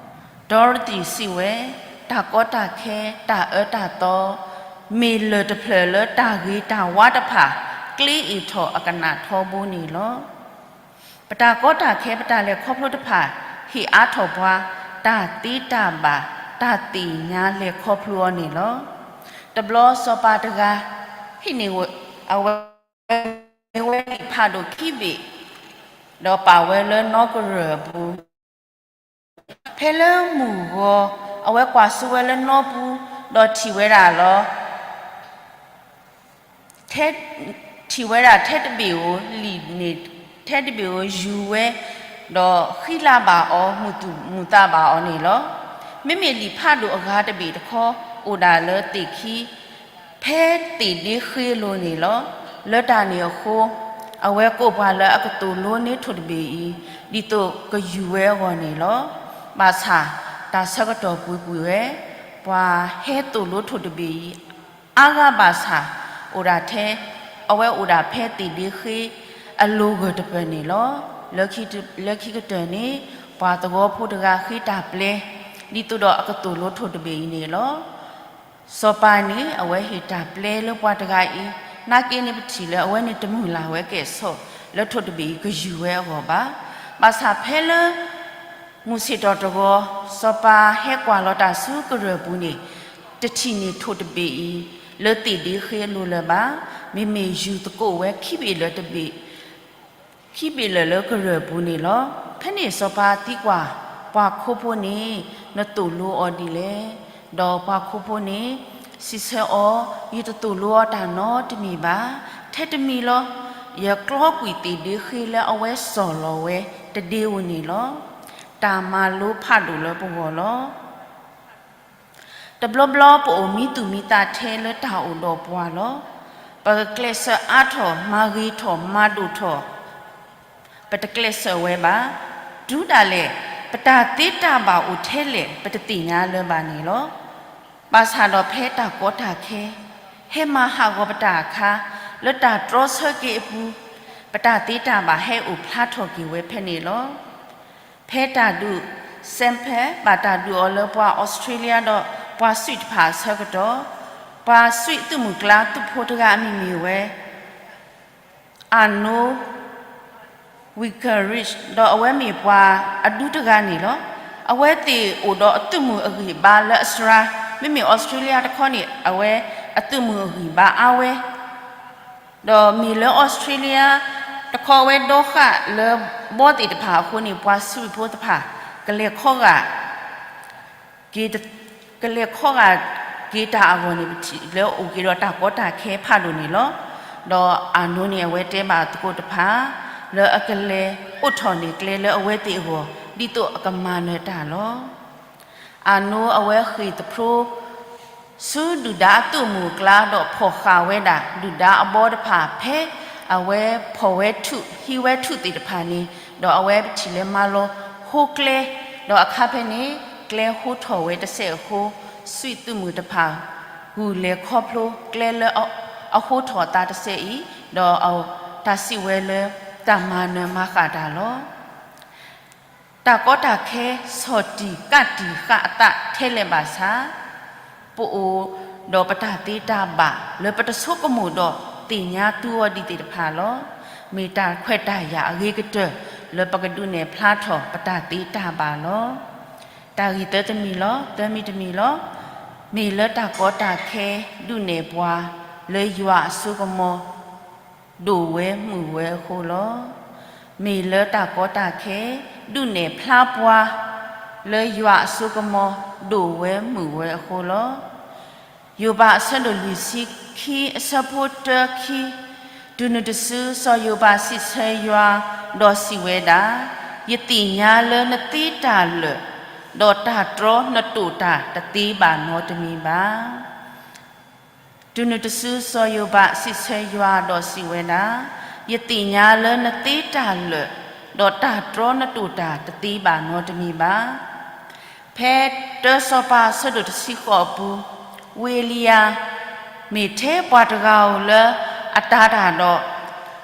Dorothy စံးဝဲ, တၢ်ကီတၢ်ခဲ တၢ်အၢတၢ်သီ မ့ၢ်လၢၢ်တဖျၢၣ်လၢတၢ်ဂ့ၤတၢ်ဝါတဖၣ် ကျ့အ့ၣ်ထီၣ်အကနၣ်ထီဘိန့ၣ်လီၤ. ပတၢ်ကီတၢ်ခဲ ပတၢ်လဲၤခီဖျိတဖၣ် ဟ့ၣ်အါထီၣ်ပှၤ တၢ်သ့တၢ်ဘၣ် တၢ်သ့ၣ်ညါလဲၤခီဖျိအီၤန့ၣ်လီၤ. တဘျီစီၤပၤတဂၤ ဟံးန့ၢ်ဝဲ အဝဲမ့ၢ်ဝဲလံာ်ဖးဒိၣ်ခံဘ့ၣ် ဒီးပာ်ဝဲလၢနီကရၢၢ်အပူၤ ဖဲလၢမုၢ်ဂီၤ အဝဲကွၢ်စိဝဲလၢနီပူၤ ဒီးထံၣ်ဝဲဒၣ်လီၤ. ထဲ ထံၣ်ဝဲဒၣ်ထဲတဘ့ၣ်ဧိၤ လံာ်န့ၣ် ထဲတဘ့ၣ်ဧိၤယူၤဝဲ ဒီးဃံလၤဘၣ်အီၤ မုာ်သူၣ်မုာ်သးဘၣ်အီၤန့ၣ်လီၤ. မ့မ့ၢ်လံာ်ဖးဒိၣ်အဂၤတဘ့ၣ်တခီ အိၣ်ဒၣ်လၢသ့ၣ်ခံ ဖဲသ့ၣ်ဒ့ဃ့အလိၤန့ၣ်လီၤ. လၢတၢ်န့ၣ်အဃိ အဝဲကိးပှၤလၢအကသိၣ်လိန့ၢ်ထိၣ်တဘ့ၣ်အံၤ ဒ်သိးကယူၤဝဲအဂီၢ်န့ၣ်လီၤ. ဘၣ်ဆၣ် တၢ်ဆၢကတီၢ်ပူၤကွံာ်ဝဲ ပှၤဟဲသိၣ်လိထိၣ်တဘ့ၣ်အံၤ အါဂၤဘၣ်ဆၣ် အိၣ်ဒၣ်ထဲ အဝဲအိၣ်ဒၣ်ဖဲသ့ၣ်ဒ့ဃ့အလိၤဂၢၢ်တပၢၢ်န့ၣ်လီၤ. လၢခံကတၢၢ်န့ၣ် ပှၤသဝီဖိတဂၤဃ့တၢ်ပျဲ ဒ်သိးဒီးအကသိၣ်လိထိၣ်တဘ့ၣ်အံၤန့ၣ်လီၤ. စီၤပၤန့ၣ် အဝဲဟ့ၣ်တၢ်ပျဲလၢပှၤတဂၤအံၤ နာ်က့န့ၣ်ပထံၣ်လၢအဝဲန့ၣ်တမုၢ်လၢ်ဝဲကဲၣ်ဆိး လၢထိၣ်တဘ့ၣ်အံၤကယူၤဝဲအဂီၢ်ဘၣ်. ဘၣ်ဆၣ်ဖဲလၢ မုၢ်ဆ့ၣ်ထီၣ်တဂီၤ စီၤပၤဟဲကွၢ်လီၤတၢ်ဆူကရၢၢ်ပူၤန့ၣ် တထံၣ်န့ၢ်ထိၣ်တဘ့ၣ်အံၤ လၢသ့ၣ်ဒ့ဃ့အလိၤလၢၤဘၣ်. မ့မ့ၢ်ယူၤသကိးဝဲခံဘ့ၣ်လၢတဘ့ၣ် ခံဘ့ၣ်လၢာ်လၢကရၢၢ်ပူၤန့ၣ်လီၤ. ဖဲန့ၣ်စီၤပၤသံကွၢ် ပှၤခိဖိန့ၣ် နသိၣ်လိအီၤဒ်လဲၣ်. ဒီးပှၤခိဖိန့ၣ် စံးဆၢအီၤ, ယတသိၣ်လိအီၤတၢ်နီတမံၤဘၣ်. ထဲတမံၤလီၤ. ယကျီကွံာ်သ့ၣ်ဒ့ဃ့လၢအဝဲစီၢ်လီၤဝဲတဒ့ဧိၤန့ၣ်လီၤ. တၢ်မၤလိဖးဒိၣ်လၢပဂီၢ်လီၤ. တဘျီဘျီပအိၣ်မံသူၣ်မံသးထဲလၢတၢ်အိၣ်ဒီးပှၤလီၤ. ပကကျဲးစၢးအါထီၣ် မၤဂ့ၤထီၣ် မၤဒိၣ်ထီၣ် ပတကျဲးစၢးဝဲဘၣ်. တုၤဒၣ်လဲာ် ပတၢ်သ့တၢ်ဘၣ်အိၣ်ထဲလဲၣ် ပတသ့ၣ်ညါလၢၤဘၣ်န့ၣ်လီၤ. ဘၣ်ဆၣ်ဒီးဖဲတၢ်ကီတၢ်ခဲ ဟဲမၤဟးဂီၤပတၢ်အခါ လၢတၢ်တြီဆၢက့ၤအပူၤ ပတၢ်သ့တၢ်ဘၣ်ဟဲအိၣ်ဖျါထီၣ်က့ၤဝဲဖဲန့ၣ်လီၤ. ဖဲတၢ်ဒုး Saint-Pé ဘၣ်တၢ်ဒုးအီၤလၢပှၤ Australia ဒီးပှၤ Swiss တဖၣ်အဆၢကတီၢ် ပှၤ Swiss သုးမုၢ်ကျါသုးဖိတဂၤအမံၤမ့ၢ်ဝဲ Arnold Wickridge ဒီးအဝဲမ့ၢ်ပှၤအဒူတဂၤန့ၣ်လီၤ. အဝဲသ့ၣ်အိၣ်ဒီးအသုးမုၢ်အဂံၢ်ဘါလၢအစှၤ, မ့မ့ၢ် Australia တခီန့ၣ် အဝဲအသုးမုၢ်အဂံၢ်ဘါအါဝဲ ဒီးမ့ၢ်လၢ Australia တခီဝဲဒီဃၣ်လၢဘီသ့ၣ်တဖၣ်အဃိန့ၣ် ပှၤ Swiss ဖိတဖၣ် ကလဲၤခီဂာ် ကလဲၤခီဂာ်က့ၤတၢ်အဂီၢ်န့ၣ် ပထံၣ်လၢအိၣ်က့ၤဒီးတၢ်ကီတၢ်ခဲဖးဒိၣ်န့ၣ်လီၤ. ဒီး Arnold န့ၣ် အဝဲတဲဘၣ်သကိးတဖၣ် လၢအကလဲၤအိးထီၣ်န့ၢ်ကျဲလၢအဝဲသ့ၣ်အဂီၢ် ဒ်သိးအကမၤနၢၤတၢ်လီၤ. Arnold အဝဲဃ့ၢ်သဖျိ ဆူဒုၣ်ဒါအသုးမုၢ်အကျါ ဒီးဖီၣ်ဃာ်ဝဲဒၣ် ဒုၣ်ဒါအဘီတဖၣ် ဖဲအဝဲဖီၣ်ဝဲထူၣ် ဟံးဝဲထူၣ်သ့ၣ်တဖၣ်န့ၣ် ဒီးအဝဲပထံၣ်လၢမၤလီၤဟိကျဲ ဒီးအခါဖဲန့ၣ် ကျဲဟိထီၣ်ဝဲတစဲးအဃိ Swiss သုးမုၢ်တဖၣ် ဂုာ်လဲၤခီဖျိကျဲလၢအဟိထီၣ်အသးတစဲးအံၤ ဒီးတၢ်စံးဝဲလၢ တၢ်မၤနၢၤမၤဃၣ်တၢ်လီၤ. တၢ်ကီတၢ်ခဲ ဆီၣ်တံၢ်ကးတံၢ်ဃာ်အသးထဲလဲၣ်ဘၣ်ဆၣ်, ပအိၣ်ဒီးပတၢ်သ့တၢ်ဘၣ် လၢပတဆိကမိၣ်ဒီးသ့ၣ်ညါသူအီၤဒ်သ့ၣ်တဖၣ်လီၤ. မ့ၢ်တၢ်ခွဲးတၢ်ယာ်အဂ့ၤကတၢၢ် လၢပကဒုးနဲၣ်ဖျါထီၣ်ပတၢ်သ့တၢ်ဘၣ်လီၤ. တၢ်ဂ့ၢ်သၢတမံၤလီၤ, သၢမံၤတမံၤလီၤ. မ့ၢ်လၢတၢ်ကီတၢ်ခဲ ဒုးနဲၣ်ပှၤ လၢယွၤအစိကမီၤ ဒိၣ်ဝဲမုာ်ဝဲအဃိလီၤ. မ့ၢ်လၢတၢ်ကီတၢ်ခဲ ဒုးနဲၣ်ဖျါပှၤ လၢယွၤအစိကမီၤ ဒိၣ်ဝဲမုာ်ဝဲအဃိလီၤ. ယိၤဘးအဆၢဒိၣ်လွံၢ်ဆံခံ အဆၢဖိတၢခံ, တုၤနုၤတစု စီၤယိၤဘးစံးဆၢယွၤ, ဒီးစံးဝဲဒၣ်, ယသ့ၣ်ညါလၢနသ့တၢ်လၢာ်, ဒီးတၢ်တြီနတိာ်တၢ်တသ့ဘၣ်နီတမံၤဘၣ်. တုၤနုၤတစု စီၤယိၤဘးစံးဆၢယွၤ, ဒီးစံးဝဲဒၣ်, ယသ့ၣ်ညါလၢနသ့တၢ်လၢာ်, ဒီးတၢ်တြီနတိာ်တၢ်တသ့ဘၣ်နီတမံၤဘၣ်. ဖဲတၢစီၤပၤအဆၢဒိၣ်တဆံဃိးအပူၤ, ဝံအ့လံယၤ မ့ၢ်ထဲပှၤတဂၤဧိၤလၢအတၤတၢ်ဒီး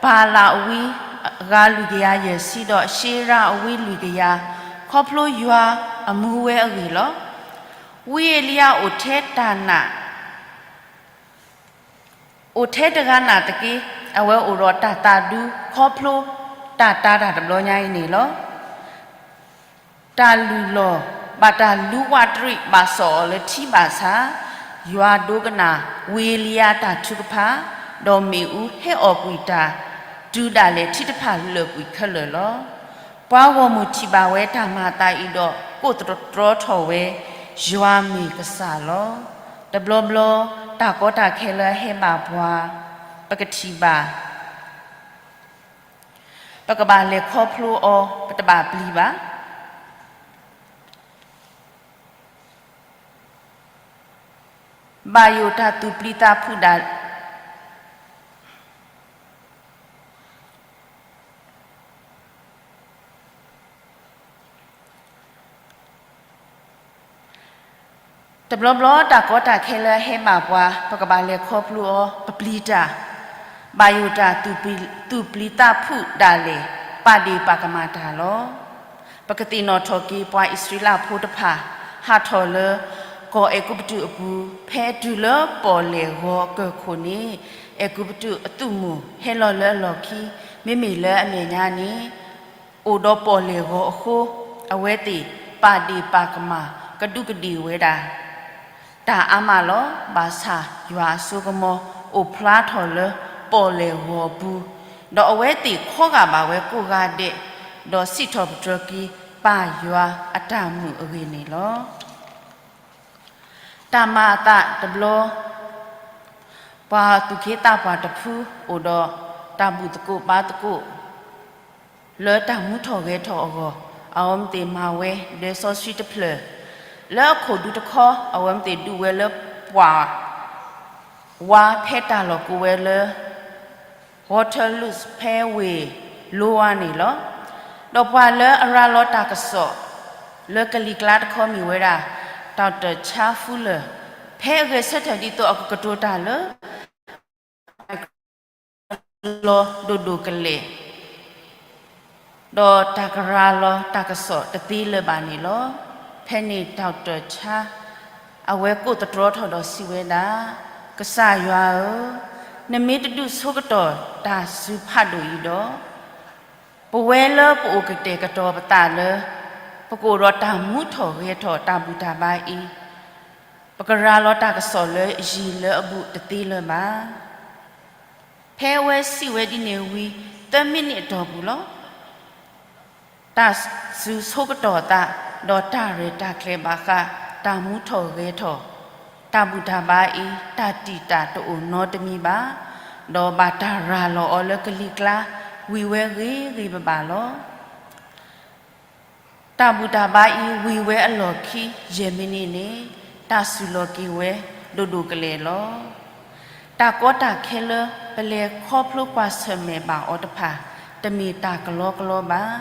ဘၤလးအဝံအဂၤလွံၢ်ကယၤယဲၢ်ဆံဒီး အၤၡ့ရၤအဝံလွံၢ်ကယၤ, ခီဖျိယွၤအမူဝဲအဂ့ၢ်လီၤ. ဝံအ့လံယၤအိၣ်ထဲတၢ်နာ် အိၣ်ထဲတဂၤနာ်သက့, အဝဲအိၣ်ဒီးတၢ်သးဒူခီဖျိတၢ်တၤတၢ်တဘျီညါအံၤန့ၣ်လီၤ. တၢ်လုၢ်လီၢ် ဘၣ်တၢ်လူဝးတရံးဘၣ်စီၣ်အီၤလၢထံဘၣ်ဆၣ်, ယွၤဒိကနၣ်ဝံအ့လံယၤတၢ်ထုကဖၣ်, ဒီးမ့ၣ်အူဟဲအီၣ်ကွံာ်တၢ် တုၤဒၣ်လဲာ်ထံတဖၣ်လၢာ်ကွံာ်ခဲလၢာ်လီၤ. ပှၤဂီၢ်မုၢ်ထံၣ်ဘၣ်ဝဲတၢ်မၤအသးအံၤဒီး ကိးသတြီထီၣ်ဝဲ, ယွၤမ့ၢ်ကစၢ်လီၤ. တဘျီဘျီ တၢ်ကီတၢ်ခဲလၢအဟဲဘၣ်ပှၤ, ပကထံၣ်ဘၣ် ပကဘၣ်လဲၤခီဖျိအီၤ, ပတဘၣ်ပျံၤဘၣ်. ဘၣ်ယိၣ်တၢ်သူၣ်ပျံၤသးဖုးဒၣ် တဘျီဘျီတၢ်ကီတၢ်ခဲလၢဟဲဘၣ်ပှၤ, ပကဘၣ်လဲၤခီဖျိအီၤ, ပပျံၤတၢ်, ဘၣ်ယိၣ်တၢ်သူၣ်ပျံၤသးဖုးဒၣ်လဲာ်, ပာ်ဒ့ၣ်ပာ်ကမၣ်တၢ်လီၤ. ပကသ့ၣ်နီၣ်ထီၣ်က့ၤ ပှၤအံၣ်စရ့လးဖိတဖၣ် ဟးထီၣ်လၢ ကီၢ်အဲၤကူပတူးအပူၤ, ဖဲတုၤလၢပီၣ်လဲၣ်ဂီၤကၢၢ်ခိၣ်န့ၣ်, အဲၤကူပတူးအသုးမုၢ်ဟဲလီၤလၢအလီၢ်ခံ, မ့မ့ၢ်လၢအမဲာ်ညါန့ၣ် အိၣ်ဒီးပီၣ်လဲၣ်ဂီၤအဃိ, အဝဲသ့ၣ်ပာ်ဒ့ၣ်ပာ်ကမၣ်ကဒူးကဒ့ၣ်ဝဲဒၣ် တၢ်အါမးလီၤ. ဘၣ်ဆၣ်ယွၤအစိကမီၤအိၣ်ဖျါထီၣ်လၢပီၣ်လဲၣ်ဂီၤအပူၤ, ဒီးအဝဲသ့ၣ်ခီဂာ်ဘၣ်ဝဲကိးဂၤဒဲး, ဒီးစံးထီၣ်ပတြၢၤက့ၤပၢ်ယွၤအတၢ်မုာ်အဂ့ၢ်န့ၣ်လီၤ. တၢ်မၤအသးတဘျီ, ပှၤသူၣ်က့သးပှၢ်တဖုအိၣ်ဒီးတၢ်ဘူၣ်သကိးဘါသကိး လၢတၢ်မူထီၣ်ဂဲၤထီၣ်အဂီၢ်, အဝဲမ့ၢ်သ့ၣ်မၤဝဲဒၢစီဆှံတဖျၢၣ်, လၢအခိၣ်ဒူတခီ အဝဲမ့ၢ်သ့ၣ်ဒုးဝဲလၢပှၢ်ဝါ ဖဲတၢ်လီၢ်ကိးဝဲလၢ Waterloo ဖဲဝ့ၢ် Lower န့ၣ်လီၤ. ဒီးပှၤလၢအရၤလီၤတၢ်ကစီၣ် လၢကလံၤကျါတခီမ့ၢ်ဝဲဒၣ် Doctor Charles Fuller, ဖဲအဂဲၤဆၢထၢၣ်ဒ်သိးအကကတိၤတၢ်လၢ လီၤဒိၣ်ဒိၣ်ကလဲာ်, ဒီးတၢ်ကရၤလီၤတၢ်ကစီၣ်တသ့လၢၤဘၣ်န့ၣ်လီၤ. ဖဲန့ၣ် Doctor Charles အဝဲကိးသတြီထီၣ်ဒီးစံးဝဲဒၣ်, ကစၢ်ယွၤဧၢ, နမ့ၢ်တဒုးဆိကတီၢ်တၢ်စူၤဖးဒိၣ်အံၤဒီး, ပဝဲလၢပအိၣ်ကတဲာ်ကတီၤပသးလၢ ပကအိၣ်ဒီးတၢ်မူထီၣ်ဂဲၤထီၣ်တၢ်ဘူၣ်တၢ်ဘါအံၤ, ပကရၤလီၤတၢ်ကစီၣ်လၢယံၤလၢအဘူးတသ့လၢၤဘၣ်. ဖဲအဝဲစံးဝဲဒ်န့ၣ်ဝံၤ သၢမံးနံးအတီၢ်ပူၤလီၤ. တၢ်စူၤဆိကတီၢ်သး, ဒီးတၢ်ရဲၣ်တၢ်ကျဲၤဘၣ်ဃး တၢ်မူထီၣ်ဂဲၤထီၣ်, တၢ်ဘူၣ်တၢ်ဘါအံၤ တၢ်တံာ်တာ်တအိၣ်နီတမံၤဘၣ်, ဒီးဘၣ်တၢ်ရၤလီၤအီၤလၢကလံၤကျါ ဝံၤဝဲဂ့ၤဂ့ၤဘၣ်ဘၣ်လီၤ. တၢ်ဘူၣ်တၢ်ဘါအံၤ ဝံၤဝဲအလီၢ်ခံ ယဲၢ်မံးနံးန့ၣ် တၢ်စူၤလီၤက့ၤဝဲဒိၣ်ဒိၣ်ကလဲာ်လီၤ. တၢ်ကီတၢ်ခဲလၢပလဲၤခီဖျိကွၢ်ဆၢၣ်မဲာ်ဘၣ်အီၤတဖၣ် တမ့ၢ်တၢ်ကလီကလီဘၣ်.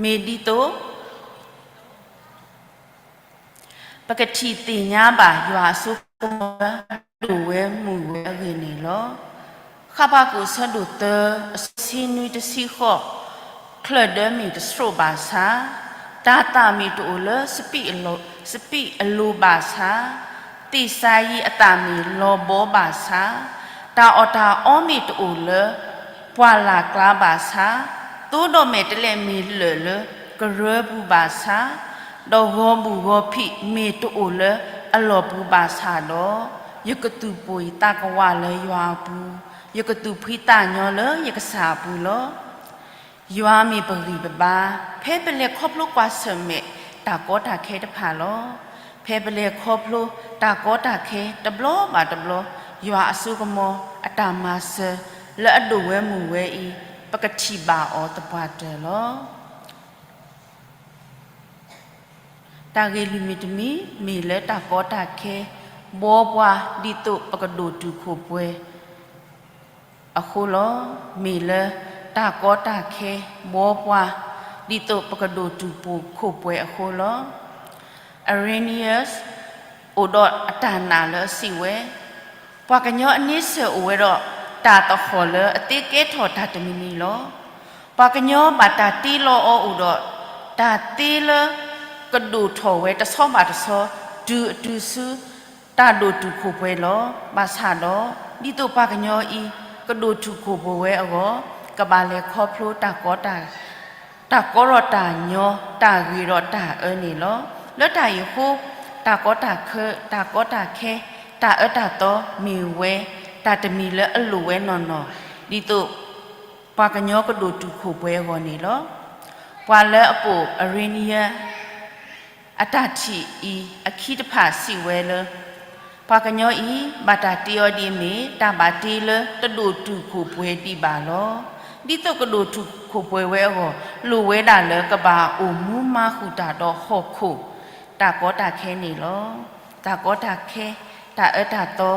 မ့ၢ်ဒ်သိး ပကထံၣ်သ့ၣ်ညါဘၣ်ယွၤအစိကမီၤလၢ ဒိၣ်ဝဲမုၢ်ဝဲအဂ့ၢ်န့ၣ်လီၤ. ဃၣ်ဖၣ်ကူာ်အဆၢဒိၣ်သၢ အဆၢဆံနွံတဆံဃိး, ချၢၣ်ဒၢမ့ၢ်တဆြိးဘၣ်ဆၣ်, တၢ်သၣ်မ့ၢ်တအိၣ်လၢ စပံးအလိၤဘၣ်ဆၣ်, သ့ၣ်စၤယံးအသၣ်မ့ၢ်လီၤဘီဘၣ်ဆၣ်, တၢ်အီၣ်တၢ်အီမ့ၢ်တအိၣ်လၢ ပှၢ်လၢ်ကျါဘၣ်ဆၣ်, သိဒီးမဲာ်တဲးလဲးမ့ၢ်လၢာ်လၢကရၢပူၤဘၣ်ဆၣ်, ဒီးဂီၤဘူၣ်ဂီၤဖံးမ့ၢ်တအိၣ်လၢအလီၢ်ပူၤဘၣ်ဆၣ်ဒီး, ယကသူၣ်ပိၢ်ယသးကဝးလၢယွၤအပူၤ, ယကသူၣ်ဖှံသးညီလၢယကစၢ်အပူၤလီၤ. ယွၤမ့ၢ်ပဂံၢ်ပဘါ, ဖဲပလဲၤခီဖျိကွၢ်ဆၢၣ်မဲာ်တၢ်ကီတၢ်ခဲတဖၣ်လီၤ. ဖဲပလဲၤခီဖျိတၢ်ကီတၢ်ခဲတဘျီဘၣ်တဘျီ, ယွၤအစိကမီၤအတၢ်မၤစၢၤ လၢအဒိၣ်ဝဲမုၢ်ဝဲအံၤ ပကထံၣ်ဘၣ်အီၤသပှၢ်တၢၢ်လီၤ. တၢ်ဂ့ၢ်လွံၢ်မံၤတမံၤ မ့ၢ်လၢတၢ်ကီတၢ်ခဲ ဘှီပှၤဒ်သိးပကဒိၣ်တုာ်ခိၣ်ပှဲၤအဃိလီၤ. မ့ၢ်လၢတၢ်ကီတၢ်ခဲ ဘှီပှၤ ဒ်သိးပကဒိၣ်တုာ်ခိၣ်ပှဲၤအဃိလီၤ. Irenaeus အိၣ်ဒီးအတၢ်နာ်လၢအစံးဝဲ, ပှၤကညီအန့ဆၢၣ်အိၣ်ဝဲဒီး တၢ်သဟီၣ်လၢအသ့ကဲထီၣ်တၢ်တမံၤမံၤလီၤ. ပှၤကညီဘၣ်တၢ်တ့လီၤအီၤအိၣ်ဒီး တၢ်သ့လၢကဒိၣ်ထီၣ်ဝဲတဆီဘၣ်တဆီ တုၤအတုၤဆူ တၢ်ဒိၣ်တုာ်ခိၣ်ပှဲၤလီၤ. ဘၣ်ဆၣ်ဒီး ဒ်သိးပှၤကညီအံၤ ကဒိၣ်တုာ်ခိၣ်ပှဲၤဝဲအဂီၢ် ကဘၣ်လဲၤခီဖျိတၢ်ကီ တၢ်ကီဒီးတၢ်ညီ တၢ်ဂ့ၤဒီးတၢ်အၢန့ၣ်လီၤ. လၢတၢ်အံၤအဃိ တၢ်ကီတၢ်ခဲ တၢ်ကီတၢ်ခဲ တၢ်အၢတၢ်သီ မ့ၢ်ဝဲ တၢ်တမံၤလၢအလိၣ်ဝဲနီၢ်နီၢ် ဒ်သိး ပှၤကညီကဒိၣ်တုာ်ခိၣ်ပှဲၤအဂီၢ်န့ၣ်လီၤ. ပှၤလၢအပိာ် Irenaeus အတၢ်ထံၣ်အံၤ အခံတဖၣ်စံးဝဲလၢ ပှၤကညီအံၤ ဘၣ်တၢ်တ့အီၤဒ်အမ့ၢ် တၢ်ဘၣ်တ့လၢတဒိၣ်တုာ်ခိၣ်ပှဲၤဒံးဘၣ်လီၤ. ဒ်သိးကဒိၣ်တုာ်ခိၣ်ပှဲၤဝဲအဂီၢ် လိၣ်ဝဲဒၣ်လၢကဘၣ်အိၣ်မူမၤဃုာ်တၢ်ဒီးဟီၣ်ခိၣ် တၢ်ကီတၢ်ခဲန့ၣ်လီၤ. တၢ်ကီတၢ်ခဲ တၢ်အၢတၢ်သီ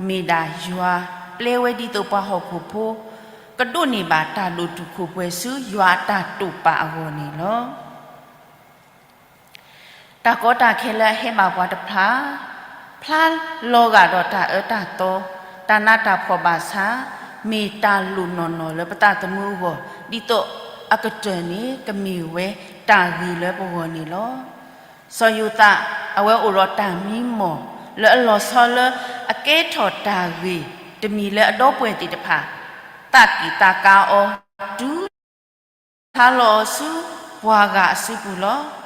မ့ၢ်ဒၣ်ယွၤ ပျဲဝဲဒ်သိးပှၤဟီၣ်ခိၣ်ဖိ ကဒိးန့ၢ်ဘၣ်တၢ်ဒိၣ်တုာ်ခိၣ်ပှဲၤဆူယွၤအတၢ်တိာ်ပာ်အဂီၢ်န့ၣ်လီၤ. တၢ်ကီတၢ်ခဲလၢအဟဲဘၣ်ပှၤတဖၣ် ဖျါလီၤဂာ်ဒီးတၢ်အၢတၢ်သီ တၢ်နးတၢ်ဖှီၣ်ဘၣ်ဆၣ် မ့ၢ်တၢ်လိၣ်နီၢ်နီၢ်လၢပသးသမူအဂီၢ် ဒ်သိးအကတၢၢ်န့ၣ် ကမ့ၢ်ဝဲတၢ်ဂ့ၤလၢပဂီၢ်န့ၣ်လီၤ. စီၤယိၤသး အဝဲအိၣ်ဒီးတၢ်မံမီၢ် လၢအလီၤဆီလၢအကဲထီၣ်တၢ်ဂ့ၤ တမံၤလၢအဒီပုၢ်ဝဲၢ်သ့ၣ်တဖၣ် သးက့ၣ်သးကါအီၤ တုၤ ဖျါလီၤအီၤဆူပှၤဂၤအစုပူၤလီၤ.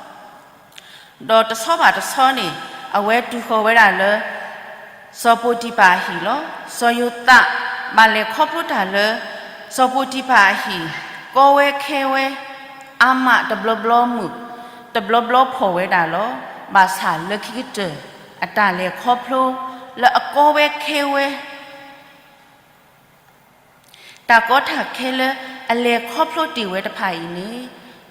ဒီးတဆီဘၣ်တဆီန့ၣ် အဝဲတုၤဃီၤဝဲဒၣ်လၢ စီၤပိၤတံၤဖၢ်အဟံၣ်လီၤ. စီၤယိၤသး ဘၣ်လဲၤခီဖျိတၢ်လၢ စီၤပိၤတံၤဖၢ်အဟံၣ် ကီဝဲခဲဝဲ အါမးတဘျီဘျီမုၢ် တဘျီဘျီဖှီၣ်ဝဲဒၣ်လီၤ. ဘၣ်ဆၣ်လၢခံကတၢၢ် အတၢ်လဲၤခီဖျိ လၢအကီဝဲခဲဝဲ တၢ်ကီတၢ်ခဲလၢအလဲၤခီဖျိတ့ၢ်ဝဲတဖၣ်အံၤန့ၣ်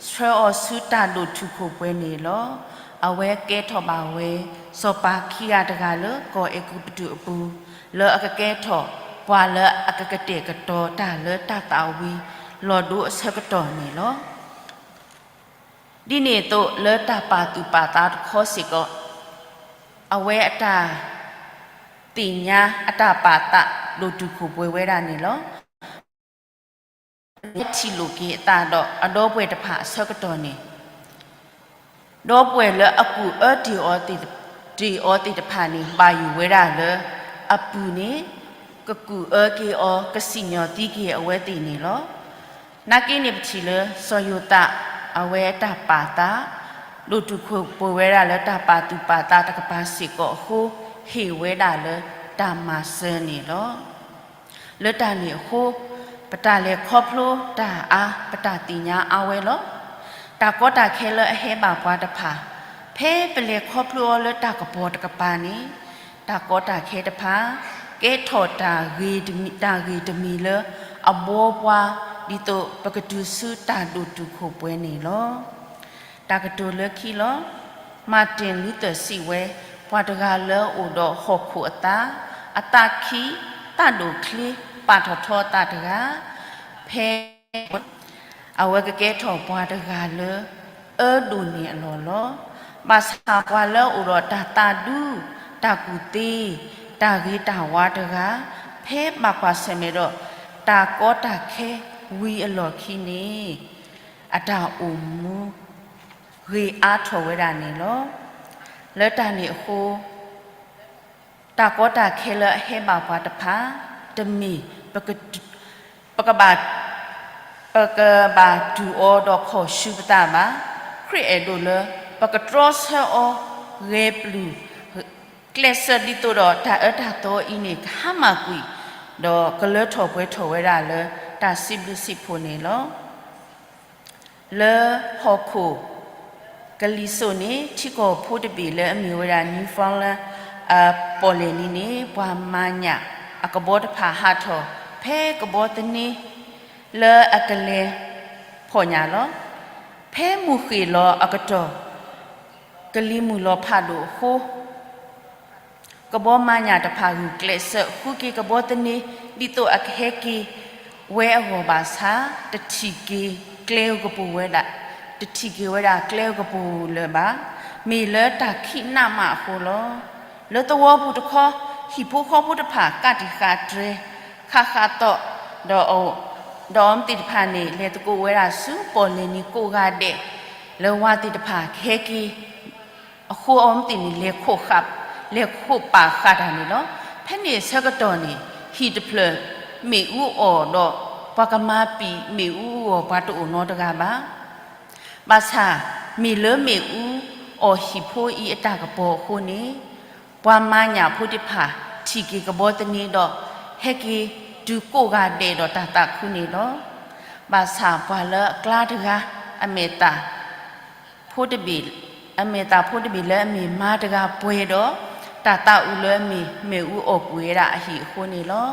ဆှၢအီၤဆူတၢ်ဒိၣ်ထူၣ်ခိၣ်ပှဲၤန့ၣ်လီၤ. အဝဲကဲထီၣ်ဘၣ်ဝဲ စီၤပၤခံဂၤတဂၤလၢကီၢ်အဲၤကူပတူးအပူၤ လၢအကကဲထီၣ်ပှၤလၢအကကတဲာ်ကတီၤတၢ်လၢတၢ်သးဝံၤ လီၤဒိအဆၢကတီၢ်န့ၣ်လီၤ. ဒ်န့ၣ်အသိးလၢတၢ်ပာ်သူၣ်ပာ်သးတခီစ့ၢ်ကီး အဝဲအတၢ်သ့ၣ်ညါအတၢ်ပာ်သးဒိၣ်တုာ်ခိၣ်ပှဲၤဝဲဒၣ်န့ၣ်လီၤ. ထံၣ်လိာ်က့ၤအသးဒီးအဒီပုၢ်ဝဲၢ်တဖၣ်အဆၢကတီၢ်န့ၣ် ဒီပုၢ်ဝဲၢ်လၢအကူၣ်အၢတ့ၢ်အီၤသ့ၣ်တဖၣ်န့ၣ် ဘၣ်ယိၣ်ဝဲဒၣ်လၢ အပုၢ်န့ၣ် ကကူၣ်အၢက့ၤအီၤ ကစံၣ်ညီၣ်သံက့ၤအဝဲသ့ၣ်န့ၣ်လီၤ. နာ်က့န့ၣ်ပထံၣ်လၢ စီၤယိၤသး အဝဲတၢ်ပာ်သး ဒိၣ်တုာ်ခိၣ်ပှဲၤဝဲဒၣ်လၢတၢ်ပာ်သူၣ်ပာ်သးတကပၤစ့ၢ်ကီးအဃိ ဟ့ၣ်ဝဲဒၣ်လၢတၢ်မၤစၢၤန့ၣ်လီၤ. လၢတၢ်န့ၣ်အဃိ ပတၢ်လဲၤခီဖျိတၢ်အါ ပတၢ်သ့ၣ်ညါအါဝဲလီၤ. တၢ်ကီတၢ်ခဲလၢအဟဲဘၣ်ပှၤတဖၣ် ဖဲပလဲၤခီဖျိအီၤလၢတၢ်ကပီၤတကပၤန့ၣ် တၢ်ကီတၢ်ခဲတဖၣ် ကဲထီၣ်တၢ်ဂ့ၤတမံၤ တၢ်ဂ့ၤတမံၤလၢအဘှီပှၤ ဒ်သိးပကတုၤဆူတၢ်ဒိၣ်တုာ်ခိၣ်ပှဲၤန့ၣ်လီၤ. တၢ်ကတိၤလၢခံလီၤ. မၤတ့ၣ်လူသၢၣ်စံးဝဲ ပှၤတဂၤလၢအိၣ်ဒီးဟီၣ်ခိၣ်အသး အသးခံ သးဒိၣ်ချ့ ပာ်ထီၣ်ထီအသးတဂၤ ဖဲ အဝဲကကဲထီၣ်ပှၤတဂၤလၢ အၢဒိၣ်န့ၢ်အလီၢ်လီၤ. ဘၣ်ဆၣ်ပှၤလၢအအိၣ်ဒီးတၢ်သးဒူ တၢ်ကူၣ်သ့ တၢ်ဂ့ၤတၢ်ဝါတဂၤ ဖဲဘၣ်ကွၢ်ဆၢၣ်မဲာ်ဒီး တၢ်ကီတၢ်ခဲဝံၤအလီၢ်ခံန့ၣ် အတၢ်အိၣ်မူ ဂ့ၤအါထီၣ်ဝဲဒၣ်န့ၣ်လီၤ. လၢတၢ်န့ၣ်အဃိ တၢ်ကီတၢ်ခဲလၢအဟဲဘၣ်ပှၤတဖၣ် တမ့ၢ် ပကဘၣ် ပကဘၣ်တူၢ်အီၤဒီးခီၣ်ဆူပသးဘၣ်. ခရံာ်အဲၣ်ဒိးလၢ ပကတြီဆၢအီၤ ဂဲၤပျုၢ် ကျဲးစၢးဒ်သိးဒီးတၢ်အၢတၢ်သီအံၤန့ၣ် ကဟါမၢ်ကွံာ် ဒီးကလၢထီၣ်ပှဲၤထီၣ်ဝဲဒၣ်လၢ တၢ်စံးဘျုးစံးဖှိၣ်န့ၣ်လီၤ. လၢဟီၣ်ခိၣ်ကလံၤစိးန့ၣ် ထံကီၢ်ဖိတဘ့ၣ်လၢအမ့ၢ်ဝဲဒၣ် Newfoundland အပီၣ်လဲၣ်လံန့ၣ် ပှၤမၤညၣ်အကဘီတဖၣ်ဟးထီၣ် ဖဲကဘီသန့လၢအကလဲၤဖီၣ်ညၣ်လီၤ. ဖဲမုၢ်ဃ့ၢ်လီၤအကတီၢ် ကလံၤမုၢ်လီၤဖးဒိၣ်အဃိ ကဘီမၤညၣ်တဖၣ်ဂုာ်ကျဲးစၢးဃုက့ၤကဘီသန့ ဒ်သိးအကဟဲက့ၤဝဲအဂီၢ်ဘၣ်ဆၣ် တထံၣ်က့ၤကျဲဧိၤကပူၤဝဲဒၣ်, တထံၣ်က့ၤဝဲဒၣ်ကျဲဧိၤကပူၤလၢၤဘၣ်. မ့ၢ်လၢတၢ်ခံးနးမးအဃိလီၤ. လၢသဝီပူၤတခီ ဟံၣ်ဖိဃီဖိတဖၣ် ကးတံာ်ဃာ်တြဲၤ ဃၣ်ဃၣ်သီၣ်, ဒီးအီၤ, ဒီးအီၤမ့ၢ်သ့ၣ်တဖၣ်န့ၣ် လဲၤသကိးဝဲဒၣ်ဆူပီၣ်လဲၣ်နံၤကိးဂၤဒဲး လၢဝၤသ့ၣ်တဖၣ်ကဟဲက့ၤ အဃိအီၤမ့ၢ်သ့ၣ်န့ၣ် လဲၤခိးဃာ်, လဲၤခိးပာ်ဃာ်တၢ်န့ၣ်လီၤ. ဖဲန့ၣ်အဆၢကတီၢ်န့ၣ် ဟံၣ်တဖျၢၣ်မ့ၣ်အူအီၣ်ဒီး ပှၤကမၤပံာ်မ့ၣ်အူအဂီၢ် ပှၤတအိၣ်နီတဂၤဘၣ်. ဘၣ်ဆၣ် မ့ၢ်လၢမ့ၣ်အူအီၣ်ဟံၣ်ဖိအံၤအတၢ်ကပီၤအဃိန့ၣ် ပှၤမၤညၣ်ဖိသ့ၣ်တဖၣ် ထံၣ်က့ၤကဘီသန့ဒီး ဟဲက့ၤတုၤကိးဂၤဒဲးဒီးတၢ်သးခုန့ၣ်လီၤ. ဘၣ်ဆၣ်ပှၤလၢအကျါတဂၤ အမဲာ်သၣ် ဖိတဘ့ၣ်, အမဲာ်သၣ်ဖိတဘ့ၣ်လၢအမ့ၢ်မါတဂၤပှဲၤဒီး တၢ်သးအိၣ်လၢအမ့ၢ်မ့ၣ်အူအီၣ်ကွံာ်ဝဲဒၣ်အဟံၣ်အဃိန့ၣ်လီၤ.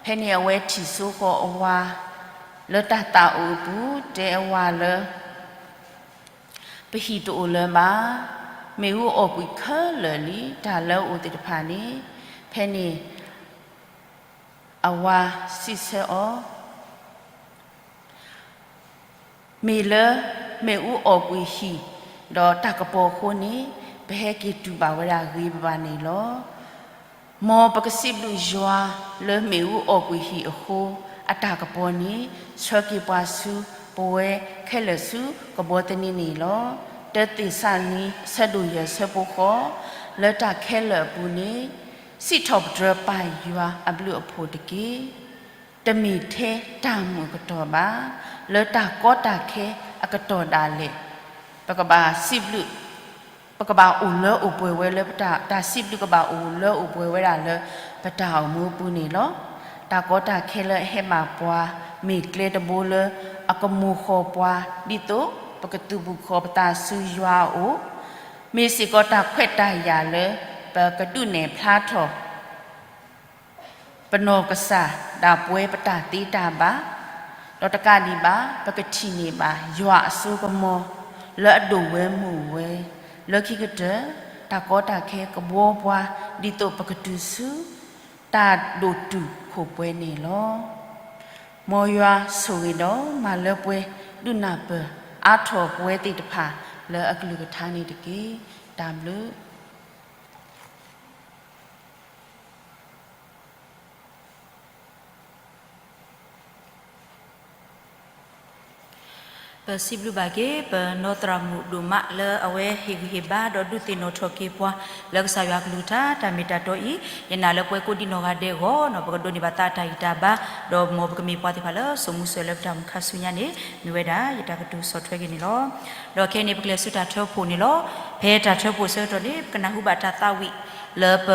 ဖဲန့ၣ်အဝဲထံၣ်စိဃီၤအဝၤ လၢတၢ်သးအိၣ်အပူၤ တဲအဝၤလၢ ပဟံၣ်တအိၣ်လၢၤဘၣ်, မ့ၣ်အူအီၣ်ကွံာ်ခဲလၢာ်လံ တၢ်လၢအအိၣ်သ့ၣ်တဖၣ်န့ၣ်, ဖဲန့ၣ် အဝၤစံးဆၢအီၤ, မ့ၢ်လၢမ့ၣ်အူအီၣ်ကွံာ်ဟံၣ် ဒီးတၢ်ကပီၤအဃိန့ၣ် ပဟဲက့ၤတုၤဘၣ်ဝဲဒၣ်ဂ့ၤဘၣ်ဘၣ်န့ၣ်လီၤ. မ်ပကစံးဘျုးယွၤလၢမ့ၣ်အူအီၣ်ကွံာ်ဟံၣ်အဃိ အတၢ်ကပီၤန့ၣ် ဆှၢက့ၤပှၤဆူပဝဲခဲလၢာ်ဆူကဘီသန့န့ၣ်လီၤ. တၢသ့းစၤလနံ ဆၢဒိၣ်ယဲၢ်ဆၢဖိဃိး, လၢတၢ်ခဲလၢာ်အပူၤန့ၣ် စံးထီၣ်ပတြၢၤပာ်ယွၤအဘျုးအဖှိၣ်တက့ၢ်. တမ့ၢ်ထဲတၢ်မုာ်အကတီၢ်ဘၣ်, လၢတၢ်ကီတၢ်ခဲအကတီၢ်ဒၣ်လဲာ် ပကဘၣ်စံးဘျုး ပကဘၣ်အိၣ်လၢအိၣ်ပှဲၤဝဲလၢပတၢ်, တၢ်စံးဘျုးကဘၣ်အိၣ်လၢအိၣ်ပှဲၤဝဲဒၣ်လၢပတၢ်အိၣ်မူအပူၤန့ၣ်လီၤ. တၢ်ကီတၢ်ခဲလၢအဟဲဘၣ်ပှၤ မ့ၢ်ကျဲတဘိလၢအကမိၤဃီၤပှၤ ဒ်သိးပကသုးဘူးဃီၤပသးဆူယွၤအအိၣ်, မ့ၢ်စ့ၢ်ကီးတၢ်ခွဲးတၢ်ယာ်လၢပကဒုးနဲၣ်ဖျါထီၣ် ပနီၢ်ကစၢ် ဒၣ်ပဝဲပတၢ်သ့တၢ်ဘၣ်, ဒီးတကးဒံးဘၣ် ပကထံၣ်န့ၢ်ဘၣ် ယွၤအစိကမီၤ လၢအဒိၣ်ဝဲမုၢ်ဝဲ, လၢခံကတၢၢ် တၢ်ကီတၢ်ခဲကဘှီပှၤ ဒ်သိးပကတုၤဆူ တၢ်ဒိၣ်တုာ်ခိၣ်ပှဲၤန့ၣ်လီၤ. မ်ယွၤဆိၣ်ဂ့ၤဒီးမၤလၢပှဲၤ ဒုးနၢ်ပၢၢ်အါထီၣ်ပဝဲသ့ၣ်တဖၣ် လၢအကလုၢ်ကထါန့ၣ်တက့ၢ်. တၢ်ဘျုး ပစံးဘျုးဘၣ်က့ၤ ပနီၢ်သရၣ်မုၣ်ဒိၣ်မး လၢအဝဲဟ့ၣ်ဂံၢ်ဟ့ၣ်ဘါ ဒီးဒုးသ့ၣ်နီၣ်ထီၣ်က့ၤပှၤ လၢကစၢ်ယွၤအကလုၢ်ကထါ တၢ်မ့ၢ်တၢ်တီအံၤ, ယနာ်လၢပဝဲကိးဒံနီၢ်ဂၤဒဲးအဂီၢ်န့ၣ် ပကဒိးန့ၢ်ဘၣ်သးအတၢ်ဂံၢ်တၢ်ဘါ, ဒီးမ်ပကမ့ၢ်ပှၤသ့ၣ်တဖၣ်လၢစိာ်မူစိာ်လၢပတၢ်အိၣ်မူခါဆူညါန့ၣ် မ့ၢ်ဝဲဒၣ်ယတၢ်ကတိၤဆီၣ်ထွဲက့ၤန့ၣ်လီၤ. ဒီးခဲအံၤန့ၣ် ပကလဲၤဆူတၢ်ထၢဖှိၣ်န့ၣ်လီၤ. ဖဲတၢ်ထၢဖှိၣ်အဆၢကတီၢ်န့ၣ် ပကနၢ်ဟူဘၣ်တၢ်သးဝံၣ် လၢပ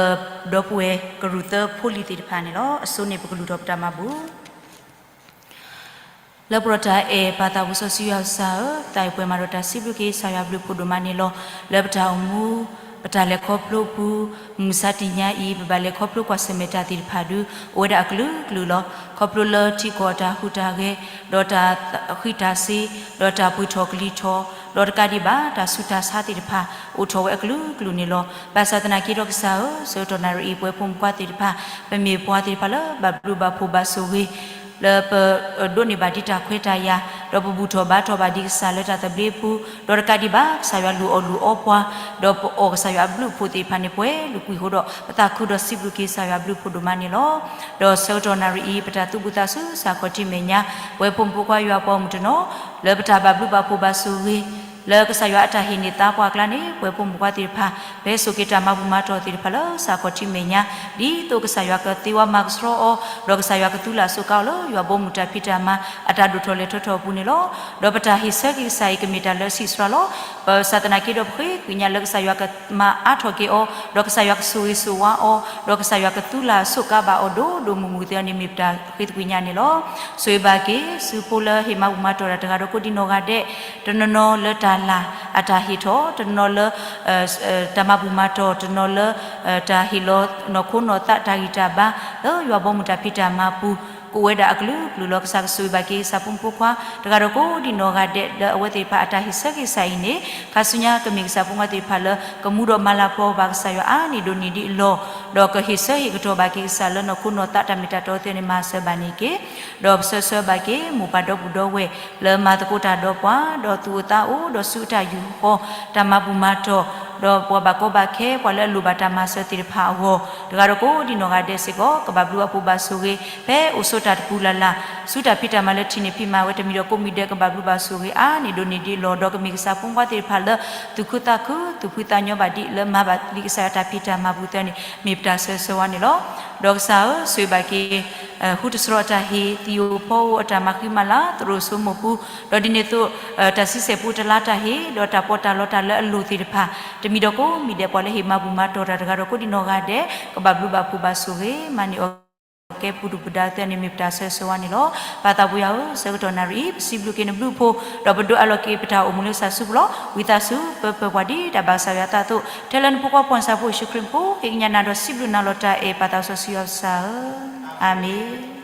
ဒီပုၢ်ဝဲၢ်ကရူၢ်သၢဖိလံၤသ့ၣ်တဖၣ်န့ၣ်လီၤ. အဆိန့ၣ် ပကလူၤထီၣ်ပတၢ်မၤဘူၣ် လၢပဒီးတၢ်အဲၣ်ပၢ်သးစီဆှံယွၤကစၢ်ဧၢ, သးအံၤပှဲၤမးဒီးတၢ်စံးဘျုးက့ၤကစၢ်ယွၤအဘျုးအဖှိၣ်ဒိၣ်မးန့ၣ်လီၤ. လၢပတၢ်အိၣ်မူ ပတၢ်လဲၤခီဖျိပူၤ မုၢ်မဆါတနံၤညါအံၤ ပဘၣ်လဲၤခီဖျိကွၢ်ဆၢၣ်မဲာ်တၢ်သ့ၣ်တဖၣ်ဒု အိၣ်ဝဲဒၣ်အကလုာ်ကလုာ်လီၤ. ခီဖျိလၢထံကီၢ်အတၢ်ဟူးတၢ်ဂဲၤ, ဒီးတၢ်ဃံးတၢ်စ့ၤ, ဒီးတၢ်ပှ့ၤထီၣ်ကလံၤထီၣ်, ဒီးတကးဒံးဘၣ် တၢ်ဆူးတၢ်ဆါသ့ၣ်တဖၣ် အိၣ်ထီၣ်ဝဲအကလုာ်ကလုာ်န့ၣ်လီၤ. ဘၣ်ဆၣ်သနာ်က့ဒီးကစၢ်ဧၢ, ဆၢကတီၢ်နၣ်ရံၣ်အံၤ ပဝဲဖိမုၣ်ဖိခွါသ့ၣ်တဖၣ် ပမ့ၢ်ပှၤသ့ၣ်တဖၣ်လၢဘၣ်ဘျုးဘၣ်ဖှိၣ်ဘၣ်ဆိၣ်ဂ့ၤ လၢပဒိးန့ၢ်ဘၣ်ဒ်တၢ်ခွဲးတၢ်ယာ်, ဒီးပဘူၣ်ထီၣ်ဘါထီၣ်ဘၣ်ဒံးကစၢ်လၢတၢ်သဘျ့အပူၤ, ဒီးတကးဒံးဘၣ် ကစၢ်ယွၤလူၤအီၣ်လူၤအီပှၤ, ဒီးပအီၣ်ကစၢ်ယွၤအဘျုးအဖှိၣ်သ့ၣ်တဖၣ်န့ၣ် ပှဲၤလုာ်ကွံာ်အဃိဒီး ပသးခုဒီးစံးဘျုးက့ၤကစၢ်ယွၤအဘျုးအဖှိၣ်ဒိၣ်မးန့ၣ်လီၤ. ဒီးဆၢကတီၢ်နၣ်ရံၣ်အံၤ ပတၢ်သူၣ်ဘှံးသးစူၤ ကစၢ်ခီၣ်ထံးမဲာ်ညါ ပဝဲဖိမုၣ်ဖိခွါယွၤပှၤဂီၢ်မုၢ်တနီၤ လၢပတၢ်ဘၣ်ဘျုးဘၣ်ဖှိၣ်ဘၣ်ဆိၣ်ဂ့ၤ လၢကစၢ်ယွၤအတၢ်ဟ့ၣ်န့ၢ်သါပှၤအကျါန့ၣ် ပဝဲဖိမုၣ်ဖိခွါသ့ၣ်တဖၣ် ပဟဲစိာ်က့ၤတၢ်မၤဘူၣ်မၤတီၢ်သ့ၣ်တဖၣ်လၢကစၢ်ခီၣ်ထံးမဲာ်ညါ, ဒ်သိးကစၢ်ယွၤကသ့ဝါမၤကဆှီအီၤ, ဒီးကစၢ်ယွၤကသူလၢအစိကါအီၤလၢ ယွၤဘီမုၢ်တၢ်ဖံးတၢ်မၤ အတၢ်ဒိၣ်ထီၣ်လဲၤထီၣ်ထီၣ်အပူၤန့ၣ်လီၤ. ဒီးပတၢ်ဟ့ၣ်ဆၢက့ၤကစၢ်အံၤ ကမ့ၢ်တၢ်လၢအဆံးစှၤလီၤ. ဘၣ်ဆၣ်သနာ်က့ဒီး ပဃ့ကညးလၢကစၢ်ယွၤကမၤအါထီၣ်က့ၤအီၤ, ဒီးကစၢ်ယွၤကဆိၣ်ဂ့ၤဆိၣ်ဝါအီၤ, ဒီးကစၢ်ယွၤကသူလၢအစိကါဘၣ်အီၤဒိၣ်ဒိၣ်မုၢ်မုၢ်သ့ၣ်တဖၣ်န့ၣ် မ့ၢ်ပတၢ်ဃ့သကွံာ်ညါန့ၣ်လီၤ. ဆိၣ်ဂ့ၤဘၣ်က့ၤ ဆူဖိလၢဟ့ၣ်မၤဘူၣ်မၤတီၢ်တၢ်တဂၤဒီးကိးဒံနီၢ်ဂၤဒဲး, တနီၤနီၤလၢတၢ်လၢ်အတၢ်ဟ့ၣ်ထီၣ်, တနီၤလၢ တၢ်မၤဘူၣ်မၤတီၢ်, တနီၤလၢ တၢ်ဟ့ၣ်လီၤနီၢ်ခိနီၢ်သးတၢ်ဂံၢ်တၢ်ဘါ လၢယွၤဘီမုၢ်တၢ်ဖံးတၢ်မၤပူၤ ကိးဝဲဒၣ်အကလုာ်ကလုာ်လီၤ. ကစၢ်ကဆိၣ်ဂ့ၤဘၣ်က့ၤ ကစၢ်ဖိမုၣ်ဖိခွါ တဂၤဒီးကိးဒံးနီၢ်ဂၤဒဲး လၢအဝဲသ့ၣ်တဖၣ်အတၢ်ဟ့ၣ်ဆၢက့ၤကစၢ်အံၤန့ၣ် ခါဆူညါကမ့ၢ်ကစၢ်ဖိခွါသ့ၣ်တဖၣ်လၢ ကမူဒီးမၤလၤကပီၤဘၣ်ကစၢ်ယွၤအါန့ၢ်ဒိၣ်န့ၢ်ဒံးအလီၢ်, ဒီးကဟ့ၣ်ဆၢဟ့ၣ်ကတီၤဘၣ်က့ၤကစၢ်လၢနီၢ်ခိနီၢ်သးတၢ်မ့ၢ်တၢ်တီသ့ၣ်န့ၣ် မၤစၢၤဘၣ်န့ၣ်တက့ၢ်. ဒီးပဆၢဆၢဘၣ်က့ၤ မိၢ်ပၢ်ဒီပုၢ်ဒီဝဲၢ် လၢမၤသကိးတၢ်ဒီးပှၤ ဒီးသူၣ်အိၣ်သးအိၣ် ဒီးဆူအတၢ်ယူးယီၣ် တၢ်မၤဘူၣ်မၤတီၢ် ဒီးပှၤဘၣ်ကီဘၣ်ခဲ ပှၤလၢအလိၣ်ဘၣ်တၢ်မၤစၢၤသ့ၣ်တဖၣ်အဂီၢ် တဂၤဒီးကိးဒံးနီၢ်ဂၤဒဲးစ့ၢ်ကီး ကဘၣ်ဘျုးဘၣ်ဖှိၣ်ဘၣ်ဆိၣ်ဂ့ၤ ဖဲအိၣ်ဆိးတၢ်တပူၤလၢ်လၢ် ဆူတၢ်ဖံးတၢ်မၤလၢထံးန့ၣ်ဖံးမၤဝဲတမံၤဒီးကိးမံၤဒဲး ကဘၣ်ဘျုးဘၣ်ဆိၣ်ဂ့ၤအါန့ၢ်ဒိၣ်န့ၢ်ဒံးအလီၢ် ဒီးကမ့ၢ်ကစၢ်ဖိမုၣ်ဖိခွါသ့ၣ်တဖၣ်လၢ သူၣ်ခုသးခု သူၣ်ဖှံသးညီဘၣ်ဒံး လၢမၤဘၣ်လံကစၢ်ယွၤတၢ်ဖံးတၢ်မၤပူၤသ့ၣ်န့ၣ် မ့ၢ်ပတၢ်ဆၢဂ့ၤဆၢဝါန့ၣ်လီၤ. ဒီးကစၢ်ဧၢ, ဆိၣ်ဂ့ၤဘၣ်က့ၤ ဟူတစရီအတၢ်ဟ့ၣ် သံၣ်ဧိၤဖီဧိၤအတၢ်မၤဃံမၤလၤ သရိာ်စိမိၢ်ပူၤ, ဒီးဒ်န့ၣ်အသိး တၢ်ဆံဆဲၣ်ပူၤတလါတၢ်ဟ့ၣ် ဒီးတၢ်ပီးတၢ်လီတၢ်လၢအလိၣ်သ့ၣ်တဖၣ် တမံၤဒီးကိးမံၤဒဲး ပှၤလၢဟ့ၣ်မၤဘူၣ်မၤတီၢ်တၢ်တဂၤဒီးကိးဒံးနီၢ်ဂၤဒဲး ကဘၣ်ဘျုးဘၣ်ဖှိၣ်ဘၣ်ဆိၣ်ဂ့ၤ မၤန့ၢ်အီၣ်ကဲပူၤဒုၣ်ပူၤဒါ သ့ၣ်န့ၣ်မ့ၢ်ပတၢ်ဆၢဂ့ၤဆၢဝါန့ၣ်လီၤ. ပၢ်သးပှၢ်ယွၤဧၢ, ဆၢကတီၢ်နၣ်ရံၣ်အံၤ ပစံးဘျုးက့ၤနဘျုးဖှိၣ်, ဒီးပဒိးအးလီၤက့ၤပတၢ်အိၣ်မူလၢကစၢ်စုပူၤလီၤ. ဝံသးစူၤ ပၢၤပၢၤပှၤဒ်တၢ်ဘၣ်ကစၢ်ယွၤအသးအသိး, ထဲလၢနဖိခွါပှၤစၢ်ဖိယ့ၣ်ၡူးခရံာ်အမံၤ ဃ့ကညးနၤဒီးစံးဘျုးနၤလီၤတၢ်အဲၣ် ပၢ်သးစီဆှံယွၤကစၢ်ဧၢ, အၤမ့ၣ်.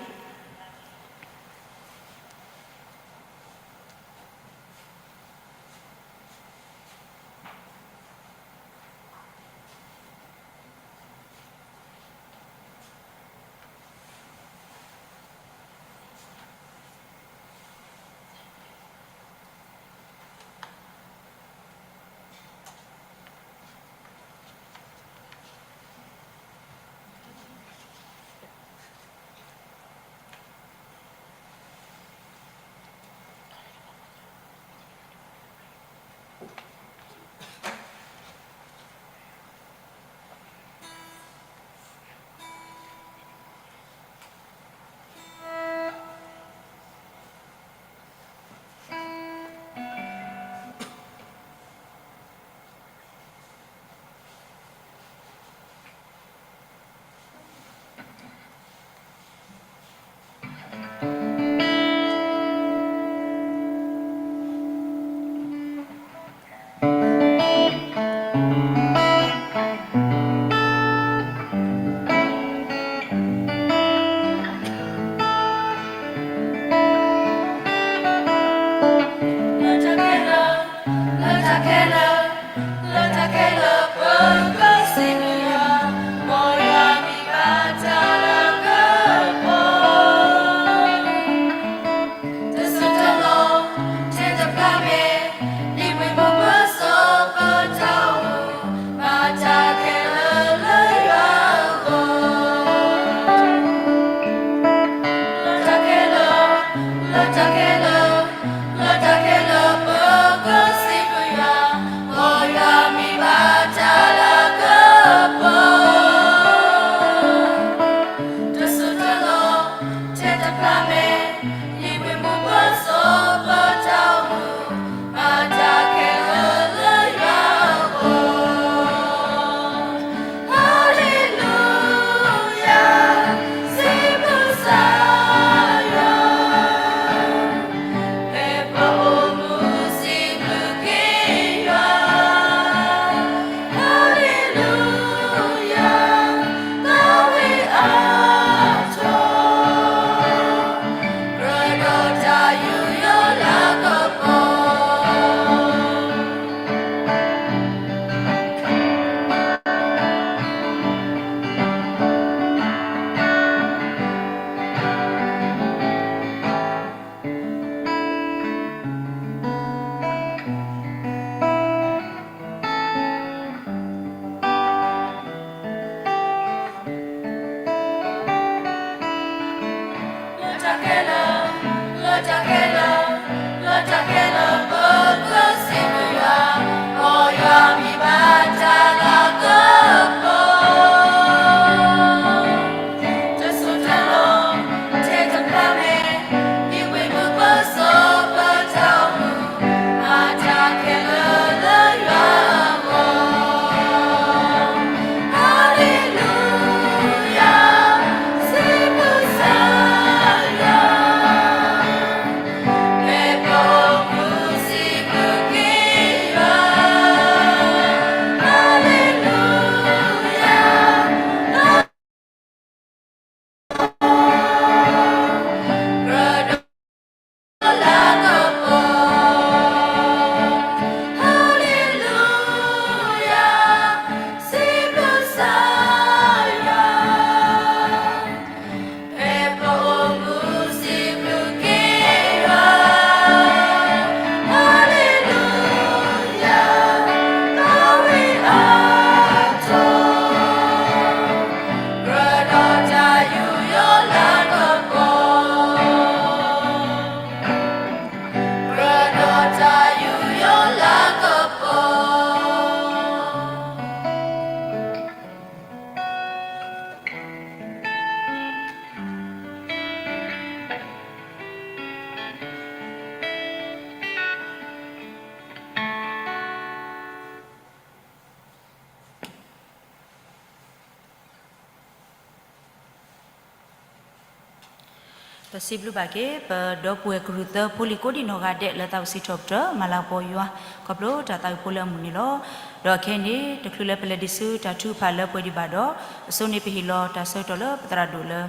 ပစံးဘျုးဘၣ်က့ၤ ပဒီပုၢ်ဝဲၢ်ကရူၢ်သၢဖိလံၤကိးဒံနီၢ်ဂၤဒဲး လၢသးအိၣ်စံးထီၣ်ပတြၢၤ မၤလၤကပီၤယွၤ ခီဖျိတၢ်သးဝံၣ်ဖိလၢအမုာ်န့ၣ်လီၤ. ဒီးခဲအံၤန့ၣ် တချုးလၢပလဲၤဒံးဆူ တၢ်ထုကဖၣ်လၢပှဲၤဒံးဘၣ်ဒီး အဆိန့ၣ်ပဟ့ၣ်လီၤတၢ်ဆၢကတီၢ်လၢပသရၣ်ဒိၣ်လၢ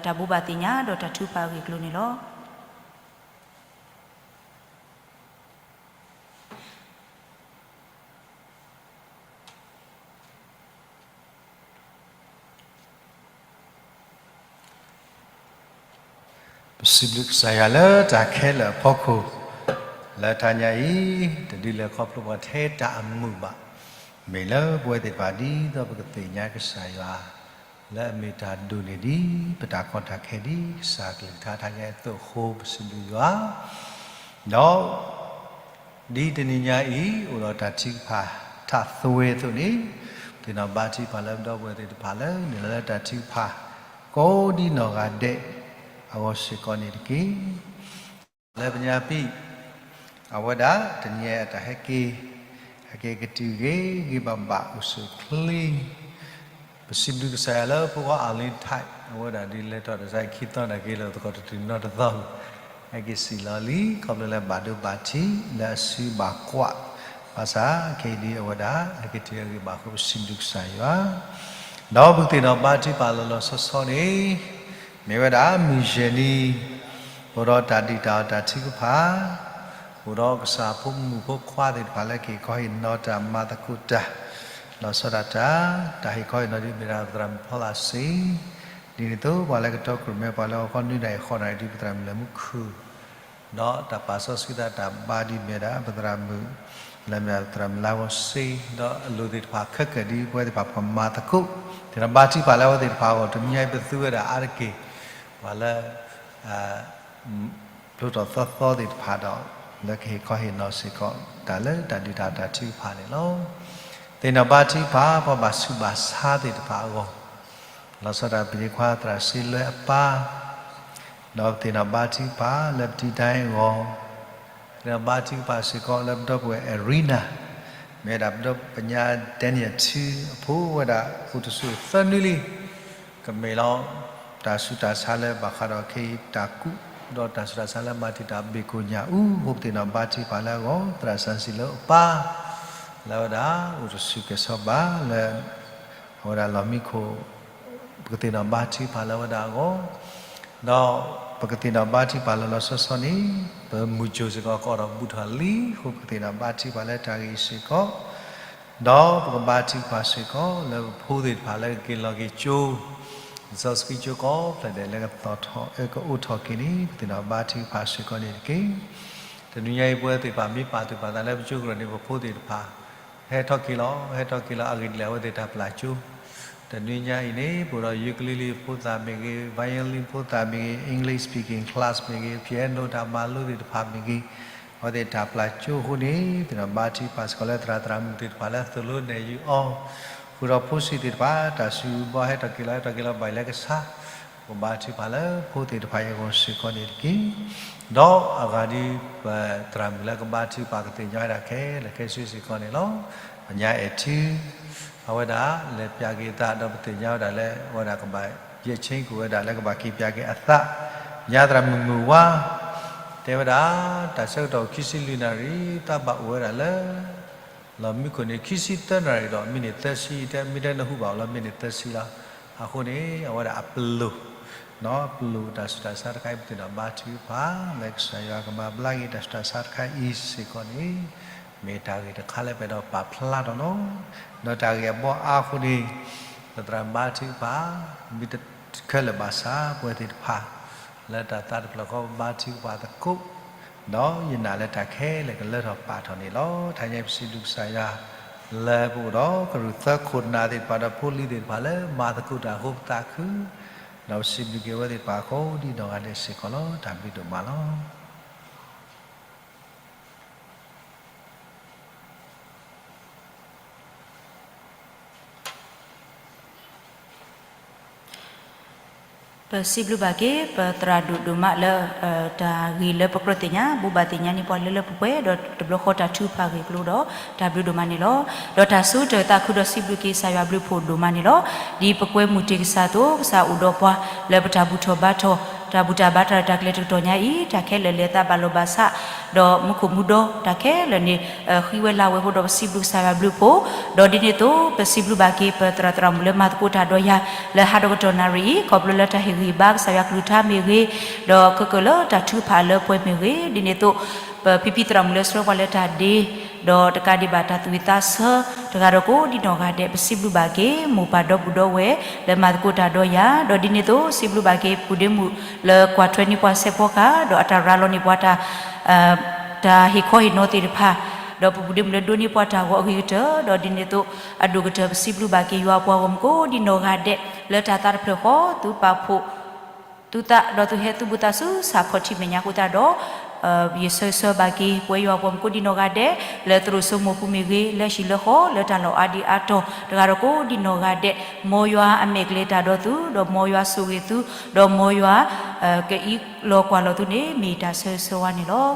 တၢ်ဘိးဘၣ်သ့ၣ်ညါ ဒီးတၢ်ထုကဖၣ်အဂ့ၢ်အကျိၤန့ၣ်လီၤ. ပစံးဘျုးကစၢ်ယွၤလၢတၢ်ခဲလၢာ်အဖီခိၣ် လၢတနံၤညါအံၤ တဒုးလဲၤခီဖျိပှၤထဲတၢ်အမုာ်ဘၣ်, မ့ၢ်လၢပဝဲသ့ၣ်တဖၣ် ဒ်သိးပကသ့ၣ်ညါကစၢ်ယွၤ လၢအမ့ၢ်တၢ်ဒိၣ်န့ၢ်ဒံး ပတၢ်ကီတၢ်ခဲဒ်ကစၢ်အကလုၢ်ကထါ တနံၤညါအံၤအသိးအဃိ ပစံးဘျုးယွၤ ဒီး ဒ်တနံၤညါအံၤ အိၣ်ဒီးတၢ်ထုကဖၣ်ထးသွဲအသိးန့ၣ်, သ့ၣ်နီၣ်ဘါထုကဖၣ်လၢပဒီပုၢ်ဝဲၢ်သ့ၣ်တဖၣ်လၢ နုာ်လီၤလၢတၢ်ထုကဖၣ် ကိးဒံနီၢ်ဂၤဒဲး အဂီၢ်စ့ၢ်ကီးန့ၣ်တက့ၢ်. လၢပညါပံၣ် အဝဲဒၣ်တနံၤအံၤအတၢ်ဟဲက့ၤ ဟဲက့ၤကတုၤဂ့ၤဂ့ၤဘၣ်ဘၣ်အိၣ်ဆူၣ်အိၣ်ချ့ ပစံးဘျုးကစၢ်ယွၤလၢဖိခွါ Arlene Tye အဝဲဒၣ်ဒ်လဲၤထီၣ်တၢ်ဆါခံသီန့ၣ်က့ၤလီၤသကိးတတုၤနီတသီ ဟဲက့ၤစံၣ်လီၤလံ ခီဖျိလၢဘၣ်ဒိဘၣ်ထံးလၢအစုဘၣ်ကွၢ်, ဘၣ်ဆၣ်ခဲအံၤဒ်အဝဲဒၣ် ဟဲက့ၤတုၤအဂ့ၢ်ဘၣ်အဃိ ပစံးဘျုးကစၢ်ယွၤ ဒီးပကသ့ၣ်နီၣ်ဘါထုကဖၣ်လီၤလီၤဆီဆီန့ၣ် မ့ၢ်ဝဲဒၣ်မုၢ်ယဲၢ်နံၤ အိၣ်ဒီးတၢ်ဒုၣ်တၢ်အီၣ်တၢ်ထုကဖၣ်, အိၣ်ဒီးကစၢ်ဖိမုၣ်ဖိခွါသ့ၣ်တဖၣ်လၢကဟ့ၣ်ခီဟ့ၣ်နီၤတၢ်မၤသကိးတၢ် လီၤဆီဒၣ်တၢ်, တၢ်ဟ့ၣ်ခီဟ့ၣ်နီၤဒ်မ့ၢ်ဒၣ်ပသရၣ်မုၣ်ဖီလာ်စ့, ဒ်န့ၣ်အသိး ပှၤလၢကတီခိၣ်ရိၣ်မဲ ပှၤလၢအဂီၤခီနွံနၣ်ရံၣ်ဃိးနၣ်ရံၣ်ဒ်ပသရၣ်မုၣ်လၢမူခိၣ် ဒီးတၢ်ပာ်စီဆှံသးတၢ်ဘါဒ်မ့ၢ်ဒၣ် ပသရၣ်မုၣ် လၢမ့ၢ်ဒၣ်ပသရၣ်မုၣ်လါဂီၤစ့, ဒီးအလိၤသ့ၣ်တဖၣ်ခဲကၢၣ်ဒ်ပဝဲသ့ၣ်တဖၣ်ပှၤမၤသကိး, သ့ၣ်နီၣ်ဘါထုကဖၣ်လၢအဝဲသ့ၣ်တဖၣ်အဂီၢ် တနံၤညါအံၤပသူဝဲဒၣ်အါတက့ၢ် ပှၤလၢ ဖျိထီၣ်သီသီသ့ၣ်တဖၣ်ဒီး လၢကဟ့ၣ်ခီဟ့ၣ်နီၤစ့ၢ်ကီး တၢ်လၢတၢ်ဒုၣ်တၢ်အီၣ်တၢ်ထုကဖၣ်န့ၣ်လီၤ. သ့ၣ်နီၣ်ဘါထုကဖၣ် ပှၤဘၣ်ဆူးဘၣ်ဆါသ့ၣ်တဖၣ်အဂီၢ်, လီၤဆီဒၣ်တၢ် ပသရၣ်ခွါသရၣ်စ့လွဲအပၢ်, ဒီးပသ့ၣ်နီၣ်ဘါထုကဖၣ်လၢပတံၤတၢ်အဂီၢ်, သ့ၣ်နီၣ်ဘါထုကဖၣ်စ့ၢ်ကီးလၢပဒီပုၢ်ဝဲၢ် Arena, မ့ၢ်ဝဲဒၣ်ပဒီပုၢ်ဝဲၢ်ညါ Daniel ထူ အဖိဝဲဒၣ်အိၣ်တဆူၣ်သၢနွံလံ ကမ့ၢ်လီၤ တၢ်ဆူးတၢ်ဆါလၢဘၣ်ဃးဒီးခဲအံၤတၢ်ကူး ဒီးတၢ်ဆူးတၢ်ဆါလၢမၤတံာ်တာ်ဘ့ၣ်ကိညၣ်အူ အဃိပသ့ၣ်နီၣ်ဘါထုကဖၣ်လၢအဂီၢ် သရၣ်စၣ်စံလၢအပၢ် လၢအဝဲဒၣ်အိၣ်တဆူၣ်ကဲၤဆီဘၣ်လၢ အဝဲဒၣ်လီၢ်မံခိၣ် ပကသ့ၣ်နီၣ်ဘါထုကဖၣ်လၢအဝဲဒၣ်အဂီၢ် ဒီးပကသ့ၣ်နီၣ်ဘါထုကဖၣ်လီၤလီၤဆီဆီန့ၣ် ပမုၢ်ကိၣ်စ့ၢ်ကီးကအိၣ်ဒီးဘူးထီၣ်လံ အဃိပကသ့ၣ်နီၣ်ဘါထုကဖၣ်လၢတၢ်ဂ့ၢ်စ့ၢ်ကီး ဒီးပကဘါထုကဖၣ်စ့ၢ်ကီးလၢပဖိသ့ၣ်တဖၣ်လၢကက့ၤလီၤက့ၤကၠိ လံာ်စီဆှံကၠိကိးဖျၢၣ်ဒဲးလၢကသီၣ်ထီၣ် ကအိၣ်ထီၣ်က့ၤန့ၣ် ပသ့ၣ်နီၣ်ဘါထုကဖၣ်စ့ၢ်ကီးန့ၣ်တက့ၢ်. တနံၤညါအံၤပဝဲသ့ၣ်တဖၣ်မ့ၢ်ပာ်သူၣ်ပာ်သးလၢပကၠိကရၢၢ်န့ၣ် ပဖိသ့ၣ်တဖၣ် ဟဲထီၣ်က့ၤလီၤ ဟဲထီၣ်က့ၤလီၤ အဂ့ၢ်ဒ်လဲၣ်အဝဲသ့ၣ်တၢ်ပျၢ်ကၠိ တနံၤညါအံၤန့ၣ် ပအိၣ်ဒီး ukulele ဖိသၣ်မ့ၢ်ဂ့ၤ violin ဖိသၣ်မ့ၢ်ဂ့ၤ English speaking class မ့ၢ်ဂ့ၤ piano တၢ်မၤလိသ့ၣ်တဖၣ်မ့ၢ်ဂ့ၤ အဝဲသ့ၣ်တၢ်ပျၢ်ကၠိအဃိန့ၣ် သ့ၣ်နီၣ်ဘါထုကဖၣ်စ့ၢ်ကီးလၢသရၣ်သရၣ်မုၣ်သ့ၣ်တဖၣ်လၢသိၣ်လိနဲၣ်ယုာ်အီၤ ဃုာ်ဒီးဖိဆံးသ့ၣ်တဖၣ် တၢ်စုဘီဟဲထီၣ်က့ၤလီၤ ဟဲထီၣ်က့ၤလီၤဘၣ်လၢကဆါ ပဘါထုကဖၣ်လၢဖိသ့ၣ်တဖၣ်အံၤအဂီၢ်စ့ၢ်ကီးန့ၣ်တက့ၢ်. ဒီးအဂၤဒ်ပသရၣ်မုၣ်လၢကဘါထုကဖၣ်ကသ့ၣ်ညါဝဲဒၣ်ခဲလၢာ်ခဲဆ့စ့ၢ်ကီးန့ၣ်လီၤ. ပညါအဲၣ်ထံ အဝဲဒၣ်လဲၤပျၢ်က့ၤအသးဒီးပသ့ၣ်ညါဝဲဒၣ်လၢ အဝဲဒၣ်ကဘၣ်ယဲၢ်ဆ့ကအိၣ်ဝဲဒၣ်လၢကဘၣ်က့ၤပျၢ်က့ၤအသး ညါသရၣ်မုၣ်မုၢ်ဝါ တဲဝဲဒၣ် တၢ်ဆၢကတီၢ်ခံဆံလွံၢ်နၣ်ရံၣ် သးဘၣ်အိၣ်ဝဲဒၣ်လၢ လီၢ်မံခိၣ်န့ၣ် ခံဆံသၢနၣ်ရံၣ်ဒီး မံးနံးသၢဆံ တဲမ့ၢ်တဲနၢ်ဟူဘၣ်အီၤလၢ မံးနံးသၢဆံလီၤ. အဃိန့ၣ် အဝဲဒၣ်အပျိၢ် ပျိၢ်တၢ်ဆူးတၢ်ဆါတခါအံၤ ပသ့ၣ်နီၣ်ဘါထုကဖၣ် လၢကစၢ်ယွၤကမၤဘျါက့ၤတၢ်ဆူးတၢ်ဆါတခါအံၤစ့ၢ်ကီးန့ၣ် မ့ၢ်တၢ်ဂ့ၢ်တခါလၢပအဲၣ်ဒိးပာ်ဖျါထီၣ်လီၤ. ဒီးတၢ်ဂ့ၢ်အဘီအါအဃိန့ၣ် ပသရၣ်ဘါထုကဖၣ် မ့ၢ်တခဲလၢာ်ဘၣ်ဆၣ် ပဝဲသ့ၣ်တဖၣ် လၢတၢ်သးတဖျၢၣ်ဃီပဘါထုကဖၣ်သကိး ဒီးယနာ်လၢတၢ်ခဲလၢာ်ကလၢထီၣ်ပာ်ထီၣ်န့ၣ်လီၤ. တနံၤညါပစံးဘျုးကစၢ်ယွၤ လၢပအိၣ်ဒီးကရူၢ်သၢခိၣ်နၢ်သ့ၣ်တဖၣ်ဒီးဖိလံၤသ့ၣ်တဖၣ်လၢမၤသကိးတၢ်အဃိပသးခု ဒီးပစံးဘျုးက့ၤအဝဲသ့ၣ်တဖၣ်ကိးဒံနီၢ်ဂၤဒဲးစ့ၢ်ကီးလီၤ. တၢ်ဘျုးဒိၣ်မးလီၤ. ပစံးဘျုးဘၣ်က့ၤ ပသရၣ်ဒိၣ်ဒိၣ်မးလၢ တၢ်ဂ့ၢ်လၢပကြၢးသ့ၣ်ညါ ဘိးဘၣ်သ့ၣ်ညါန့ၢ်ပှၤလၢလၢပှဲၤပှဲၤ ဒီးတဘျီဃီတၢ်ထုကဖၣ်အဂ့ၢ်အကျိၤဒီး တၢ်ဘျုးဒိၣ်မးန့ၣ်လီၤ. ဒီးတၢ်ဆိကတၢၢ်သးခုဒီးစံးဘျုးက့ၤကစၢ်ယွၤဘျုးဖှိၣ်ဒိၣ်မးန့ၣ်လီၤ. ဒ်ပကွဲမုၢ်တ့ၢ်ကစၢ်အသိး ကစၢ်အိၣ်ဒီးပှၤလၢပတၢ်ဘူၣ်ထီၣ်ဘါထီၣ် တၢ်ဘူၣ်တၢ်ဘါတၢ်ရဲၣ်တၢ်ကျဲၤတကတီၢ်ညါအံၤ တၢ်ခဲလၢာ်လဲၤသးဘၣ်လီၢ်ဘၣ်ဆး, ဒီးမူခိၣ်မူဒီး တၢ်ခဲလၢာ်န့ၣ် ဃံဝဲလၤဝဲအဃိဒီး ပစံးဘျုးကစၢ်ယွၤဘျုးဖှိၣ်, ဒီးဒ်န့ၣ်အသိး ပစံးဘျုးဘၣ်က့ၤ ပသရၣ်သရၣ်မုၣ်လၢမၤသကိးတၢ်ဒီးယၤ လၢဟးဒီးကတီၢ်နၣ်ရံၣ်အံၤ ခီဖျိလၢတၢ်ဟ့ၣ်ဂံၢ်ဘါကစၢ်ယွၤကလုၢ်ကထါမ့ၢ်ဂ့ၤ, ဒီးခဲကနံၣ်လၢတၢ်ထုကဖၣ်အလၢပှဲၤမ့ၢ်ဂ့ၤ, ဒ်န့ၣ်အသိး ပဖံဖံသရၣ်မုၣ်လၢဆှၢပှၤလၢတၢ်ဒ့ ဒီးတကးဒံးဘၣ်တၢ်သူၣ်ဝံၣ်သးဆၢ တဂၤဒီးကိးဒံနီၢ်ဂၤဒဲး ပစံးဘျုးဘၣ်က့ၤ မိၢ်ပၢ်ဒီပုၢ်ဒီဝဲၢ် လၢမၤသကိးတၢ်ဒီးယၤ, ဒီးဒ်န့ၣ်အသိး စံးဘျုးဘၣ်က့ၤပူၤဒ့မုၣ်လၢကွၢ်ထွဲန့ၢ်ပှၤစဲးဖီကဟၣ် ဒီးအတၢ်ရၤလီၤန့ၢ်ပှၤတၢ် တၢ်ဟ့ၣ်ခီဟ့ၣ်နီၤသ့ၣ်တဖၣ်, ဒီးပပူၤဒ့မုၣ်လၢဒိးန့ၢ်ပှၤတၢ်ဂီၤအဂ့ၤကတၢၢ်, ဒီးဒ်န့ၣ်အသိး အဒိၣ်ကတၢၢ် ပစံးဘျုးဘၣ်က့ၤယွၤအပှၤဂီၢ်မုၢ်ကိးဒံနီၢ်ဂၤဒဲး လၢတၢ်သးတဖျၢၣ်ဃီ သုပာ်ဖှိၣ် သုသး ဒီးသုဟဲသုဘူးသးဆူ ဆၣ်ခီၣ်ထံးမဲာ်ညါအဃိသတးဒီး ယဆၢဂ့ၤဆၢဝါဘၣ်က့ၤ ပဝဲယွၤအပှၤမုၣ်ကိးဒံနီၢ်ဂၤဒဲး လၢသရိာ်စိမိၢ်ပူၤမ့ၢ်ဂ့ၤ, လၢဟံၣ်လၢဃီ လၢတၢ်လီၢ်အါဒံအါတီၤ တဂၤဒီးကိးဒံနီၢ်ဂၤဒဲး, မ်ယွၤအမဲာ်ကလဲၤတၢ်ဒီးသု, ဒီးမ်ယွၤဆိၣ်ဂ့ၤသု, ဒီးမ်ယွၤ ကအံးလီၤကွၢ်လီၤသုန့ၣ် မ့ၢ်ယတၢ်ဆၢဂ့ၤဆၢဝါန့ၣ်လီၤ.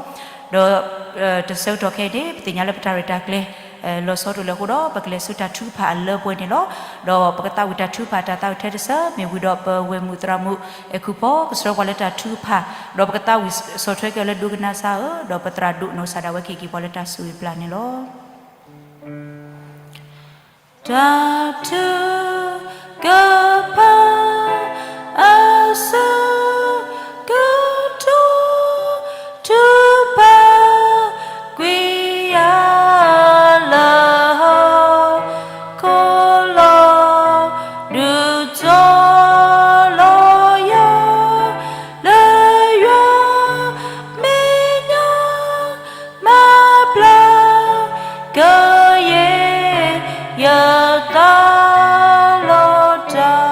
ဒီး တဆၢကတီၢ်ခဲအံၤန့ၣ် ပသ့ၣ်ညါလၢပတၢ်ရဲၣ်တၢ်ကျဲၤ လီၤဆီတအိၣ်လၢၤအဃိဒီး ပကလဲၤဆူတၢ်ထုကဖၣ်အလၢပှဲၤန့ၣ်လီၤ. ဒီးပကသးဝံၣ်တၢ်ထုကဖၣ်တၢ်သးဝံၣ်ထဲတဆၢ မ့ၢ်ဝံၤဒီးပဝဲၢ်မုၣ်သရၣ်မုၣ် အဲၤခူၣ်ဖီ ကဆှၢပှၤလၢတၢ်ထုကဖၣ်, ဒီးပကသးဝံၣ်ဆီၣ်ထွဲက့ၤအီၤလၢဒိကနၣ်စၢ်ဧၢ, ဒီးပသရၣ်ဒိၣ်နီၢ်ကစၢ်ဒၣ်ဝဲကဟ့ၣ်က့ၤပှၤလၢတၢ်ဆိၣ်ဂ့ၤပျၢ်န့ၣ်လီၤ. တၢ်ထုကဖၣ် အဆၢကတီၢ် ထုကဖၣ် ကွံာ်ယၤလၢဟီၣ်ခိၣ်လီၤ, ဒုးတီၤလီၤယၤ လၢယွၤမဲာ်ညါ မၤဘျါကယဲၢ် ယသးလီၤတၢ်,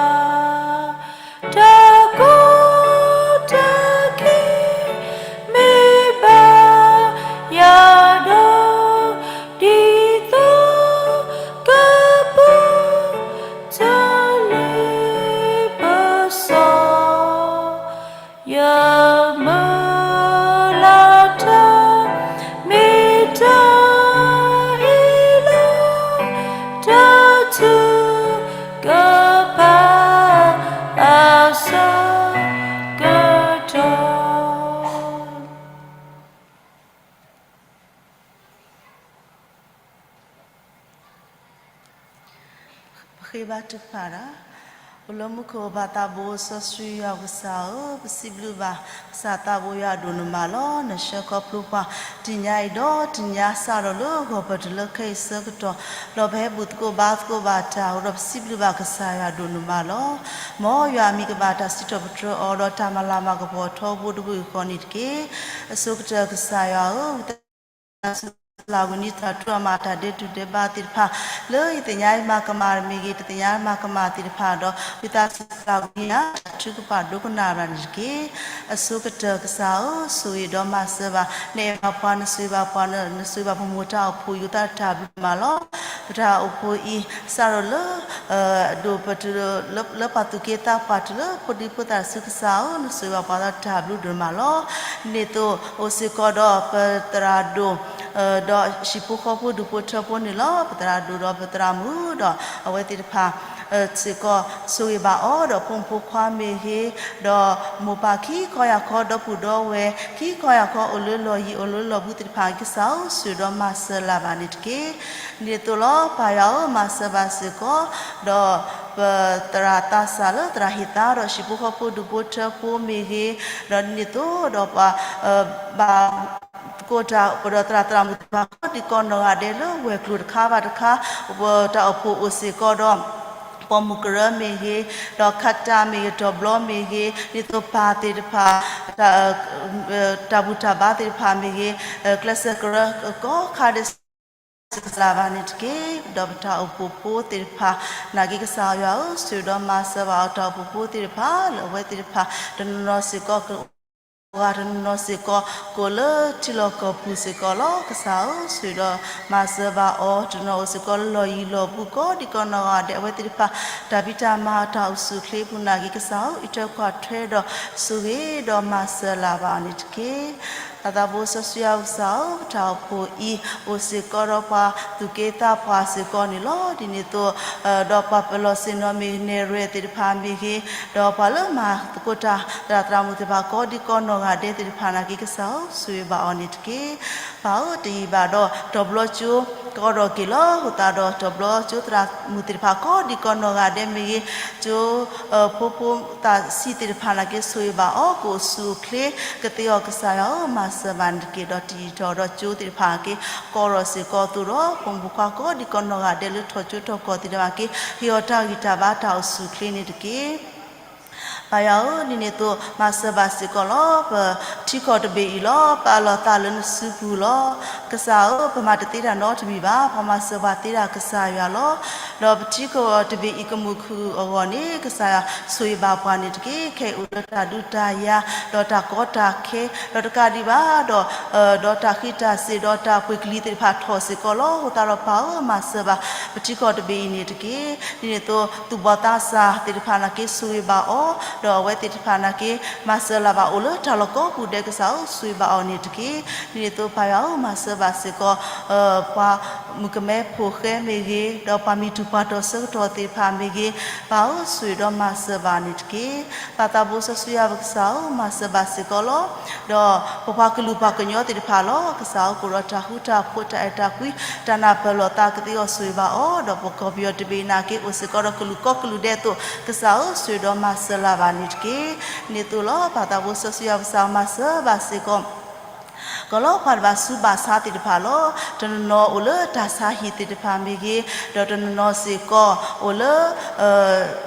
တၢ်ကူၣ်တၢ်က့ၤ မ့ၢ်ဘၣ်ယၤဒီး ဒ်သိးကပူၤ တၢ်လ့ပစီ ယမုၢ်လၢ်တၢ် မ့ၢ်တၢ်အ့ၣ်လိာ် တၢ်ထုကဖၣ် အဆၢကတီၢ်. ပဃ့ဘါထုကဖၣ်တၢ်, အိၣ်လၢမူခိၣ်ဘၣ်သးဘိစီဆှံယွၤကစၢ်ဧၢ, ပစံးဘျုးဘၣ် ကစၢ်သးဘိယွၤအဒိၣ်န့ၣ်မးလီၤ. နဆှၢခီဖျိပှၤ တနံၤအံၤဒီးတနံၤအါစးထီၣ်လၢဂီၤဖၢၣ်တုၤလၢခဲအံၤဆၢကတီၢ်, ဒီးပဟဲဘူၣ်သကိးဘါသကိးဘၣ်တၢ်အဃိဒီး ပစံးဘျုးဘၣ်ကစၢ်ယွၤအဒိၣ်န့ၣ်မးလီၤ. မ်ယွၤအမံၤကဘၣ်တၢ်စံးထီၣ်ပတြၢၤအီၤ ဒီးတၢ်မၤလၤမၤကပီၤထီဘိတဘိယူၢ်ဃီန့ၣ်တက့ၢ်. အဆိကတၢၢ်ကစၢ်ယွၤဧၢ, ဝံသးစူၤပျၢ်ကွံာ်န့ၢ်တၢ်ထူးအမၤတၢ်ဒဲးတူၢ်ဒဲးဘးသ့ၣ်တဖၣ် လၢယသ့ၣ်ညါယမၤကမၣ်တမံၤဂ့ၤ တသ့ၣ်ညါမၤကမၣ်သ့ၣ်တဖၣ်ဒီး ဝံသးစူၤပျၢ်ကွံာ်န့ၢ်တၢ်ထုကဖၣ်ဒိကနၣ်ဘၣ်န့ၣ်တက့ၢ်. အဆိကတၢၢ်ကစၢ်ဧၢ, ဆိၣ်ဂ့ၤဒီးမၤစၢၤဘၣ်, နအဲၣ်ဘၣ်ပှၤ နဆိၣ်ဂ့ၤဘၣ်ပှၤ နဆိၣ်ဂ့ၤဘၣ်ပမိၢ်တၢ်အိၣ်ဖှိၣ် ယိၤသးတၢ်ဘျုးဒိၣ်မးလီၤ. ပတၢ်အိၣ်ဖှိၣ်အံၤ စးထီၣ်လၢ ဒိၣ်ပတုၤလၢပှၤသူၣ်က့သးပှၢ်တုၤလၢဖိဒံဖိသၣ်တစုကစၢ်ဧၢ, နဆိၣ်ဂ့ၤဘၣ်ပှၤဒီးတၢ်ဘျုးဒိၣ်မးလီၤ. ဒ်န့ၣ်အသိး အိၣ်စ့ၢ်ကီးဒီးပသရၣ်ဒိၣ် ဒီးဟံၣ်ဖိဃီဖိဒူၣ်ဖိထၢဖိန့ၣ်လီၤ. ပသရၣ်ဒိၣ်ဒီးပသရၣ်မုၣ်ဒီး အဝဲသ့ၣ်တဖၣ် စ့ၢ်ကီးဆိၣ်ဂ့ၤဘၣ်အီၤ ဒီးဖိမုၣ်ဖိခွါမ့ၢ်ဂ့ၤ, ဒီးမိၢ်ပၢ်ခံခီယၢ်ခီ ဒီပုၢ်ဒီဝဲၢ် ခံခီယၢ်ခီ အိၣ်လၢလီၢ်ယံၤ အိၣ်လၢလီၢ်ဘူးသ့ၣ်တဖၣ် ကစၢ်ဧၢ ဆိၣ်ဂ့ၤဒီးမၤစၢၤလၢ်ဘၣ်န့ၣ်တက့ၢ်. ဒ်န့ၣ်အသိးလီၤ ပၢ်ယွၤဧၢ မၤစၢၤဘၣ်စ့ၢ်ကီး ဒီးပသရၣ်သးစၢ်လၢသရၣ်ဟ့ၣ်သါ ဒီးဟံၣ်ဖိဃီဖိဒူၣ်ဖိထၢဖိမ့ၢ်ဂ့ၤ, ဒီးဒ်န့ၣ်အသိးဒီးပှၤ ဘၣ်သကိးတၢ် ပဒီးသရၣ်သရၣ်မုၣ်တဖၣ် ကိးဒံကိးနီၢ်ဂၤဒဲးလၢဝဲၤကျိၤတခါဘၣ်တခါ ပတၢ်အိၣ်ဖှိၣ်အိၣ်စ့ၢ်ကီးဒီး ပိာ်မုၣ်ကရၢမ့ၢ်ဂ့ၤ, ဒီးခးတၢ်မ့ၢ်ဂ့ၤ တီၢ်ဘျီမ့ၢ်ဂ့ၤ, ဒ်သိးပၢ်သ့ၣ်တဖၣ် တၢ်ဘူၣ်တၢ်ဘါသ့ၣ်တဖၣ်မ့ၢ်ဂ့ၤ, ကျဲးစၢးကရၢကီခါဒဲး စ့ၢ်ကီးလၢ်ဘၣ်န့ၣ်တက့ၢ်. ဒီးပတၢ်အိၣ်ဖှိၣ်ဖိသ့ၣ်တဖၣ် နာ်က့ကစၢ်ယွၤဧၢ ဆိၣ်ဂ့ၤဒီးမၤစၢၤဘၣ်အီၤ တၢ်အိၣ်ဖှိၣ်ဖိသ့ၣ်တဖၣ် လၢအဝဲသ့ၣ်တဖၣ် တနီၤနီၤစ့ၢ်ကီးကအိၣ်ဂၤ တနီၤနီၤစ့ၢ်ကီး ကအိၣ်လၢထံလီၢ်ကီၢ်ပူၤစ့ၢ်ကီးလီၤ. ကစၢ်ဧၢ ဆိၣ်ဂ့ၤဒီးမၤစၢၤဘၣ်အီၤ တနီၤအိၣ်စ့ၢ်ကီးလၢလီၢ်ယံၤလီၢ်ဘူး ကိးဒံကိးနီၢ်ဂၤဒဲး အဝဲသ့ၣ်တဖၣ် တၢ်ဖံးတၢ်မၤတၢ်အိၣ်ဆူၣ်အိၣ်ချ့ပူၤနာ်က့ကစၢ်ဧၢ အံးထွဲကွၢ်ထွဲဒီး ဆိၣ်ဂ့ၤဒီးမၤစၢၤလၢ်ဘၣ်အီၤန့ၣ်တက့ၢ်. ပၢ်သးဘိစီဆှံယွၤပကစၢ်ဧၢ, ပတၢ်အိၣ်ဖှိၣ်အံၤ အိၣ်စ့ၢ်ကီးဒီးပှၤသူၣ်က့သးပှၢ်စ့ၢ်ကီးန့ၣ်လီၤ. ဒ်န့ၣ်အသိး ဒီးပှၤပၢၤလီၢ်ဆ့ၣ်နီၤမ့ၢ်ဂ့ၤ နဲၣ်ရွဲၣ်သ့ၣ်တဖၣ်မ့ၢ်ဂ့ၤ, ဒီးပှၤလၢမၤသကိးတၢ်သရၣ်သရၣ်မုၣ်သ့ၣ်တဖၣ်ကိးဒံကိးနီၢ်ဂၤဒဲးသ့ၣ်တဖၣ်နာ်က့ ကစၢ်ဧၢ ဆိၣ်ဂ့ၤဘၣ်အီၤန့ၣ်တက့ၢ်. ပၢ်ဧၢ, တယံာ်ဘၣ်ဒီး တဘျီကၠိကအိးထီၣ်က့ၤလီၤ. အဃိသတးဒီး တဘျီကၠိသရၣ်မုၣ်သ့ၣ်တဖၣ်ကိးဒံကိးနီၢ်ဂၤဒဲးမ့ၢ်ဂ့ၤ, ကၠိ ဖိဖိသၣ်ဆံးသ့ၣ်တဖၣ်နာ်က့ ဆိၣ်ဂ့ၤဘၣ်အီၤ ကအိၣ်ဆူၣ်အိၣ်ချ့ကသ့အီၤ ကစၢ်ယွၤဧၢ မၤစၢၤဘၣ်န့ၣ်တက့ၢ်. ဒီးတယံာ်ထီၣ်ဒီးကၠိသ့ၣ်တဖၣ်နာ်က့ ကအိးထီၣ်စ့ၢ်ကီးအသိးဒီး ပိာ်မုၣ်ခွါကိးဒံကိးနီၢ်ဂၤဒဲးလၢထီၣ်ကၠိထီၣ်ကီၢ်သ့ၣ်တဖၣ်နာ်က့ ဟ့ၣ်အီၤတၢ်ဂံၢ်တၢ်ဘါတၢ်အိၣ်ဆူၣ်အိၣ်ချ့န့ၣ်တက့ၢ်. ပၢ်ယွၤဧၢ, ဒ်န့ၣ်အသိး မၤစၢၤဘၣ်စ့ၢ်ကီးလီၤ. ပထံကီၢ်တဘ့ၣ်အံၤလီၤ, ပအးလီၤသးလၢနစုပူၤလီၤ. ကစၢ်ဧၢ, ပမၤတသ့တၢ်နီတမံၤဘၣ်, ပှၤမၤစၢၤပှၤသ့ဒၣ်ကစၢ်ယွၤလီၤ. ဒီးပထံကီၢ်တဘ့ၣ်အံၤကမူၣ်ခုၣ်အဂီၢ်န့ၣ် ကစၢ်ယွၤဆိၣ်ဂ့ၤဘၣ်ပှၤန့ၣ်တက့ၢ်. ခဲအံၤအိၣ်လၢတၢ်ဒုးတၢ်ယၤ ဒီးတၢ်ကီတၢ်ခဲ ဒီးတကးဒံးဘၣ်ဒီး ဒီးတၢ်ဃံးတၢ်စ့ၢ် ဒီးတၢ်ပှ့ၤကလံၤသ့ၣ်တဖၣ်ထီၣ်စ့ၢ်ကီးလီၤ. အဃိသတးဒီးပၢ်ဧၢ မၤစၢၤဘၣ် ပထံကီၢ်တဘ့ၣ်အံၤန့ၣ်တက့ၢ်. ဒ်န့ၣ်အသိး သူၣ်ဘီၣ်သးစၢ်သ့ၣ်တဖၣ်နာ်က့ ဆိၣ်ဂ့ၤဘၣ်အီၤ, ဒီးအဝဲသ့ၣ်တဖၣ်နာ်က့ မၤစၢၤလၢ်ဘၣ်အိၣ်လၢတၢ်လီၢ်ကိးပူၤဒဲး ကစၢ်ဧၢ ဆိၣ်ဂ့ၤဘၣ်အီၤန့ၣ်တက့ၢ်. ဒ်န့ၣ်အသိးပၢ်ယွၤဧၢ မၤစၢၤဘၣ်စ့ၢ်ကီး ပှၤမုၣ်ကမဲဖိဃဲမ့ၢ်ဂ့ၤ, ဒီးပှၤမံၤတူၢ်ပှၤတီၤဆၢကတီၢ်သ့ၣ်တဖၣ်မ့ၢ်ဂ့ၤ, ပၢ်ဧၢ ဆိၣ်ဂ့ၤဒီးမၤစၢၤဘၣ်န့ၣ်တက့ၢ်. ပၢ်သးဘိစီဆှံယွၤပကစၢ်ဧၢ, မၤစၢၤဘၣ်စ့ၢ်ကီးလီၤ. ဒီးပပှၤကလုာ်ပှၤကညီသ့ၣ်တဖၣ်လီၤ. ကစၢ်ဧၢ ကအိၣ်ဒီးတၢ်ဃူတၢ်ဖိး တၢ်အဲၣ်တၢ်ကွံ တၢ်နၢ်ပၢၢ်လိာ်သးကသ့အီၤ ဆိၣ်ဂ့ၤဘၣ်အီၤ, ဒီးပကီၢ်ပယီၤတဘ့ၣ်နာ်က့ အိၣ်စ့ၢ်ကီးဒီးကလုာ်ကိးကလုာ်ဒဲးအသိး ကစၢ်ဧၢ ဆိၣ်ဂ့ၤဒီးမၤစၢၤလၢ်ဘၣ်န့ၣ်တက့ၢ်. ဒ်န့ၣ်အသိးလီၤ. ပၢ်သးဘိစီဆှံယွၤပကစၢ် မၤစၢၤဘၣ်စ့ၢ်ကီး ကလီၤပှၤတဘၣ်ဆူးဘၣ်ဆါသ့ၣ်တဖၣ်လီၤ. တနီၤနီၤအိၣ်လၢတၢ်ဆါဟံၣ်သ့ၣ်တဖၣ်မ့ၢ်ဂ့ၤ, ဒီးတနီၤနီၤစ့ၢ်ကီးအိၣ်လၢ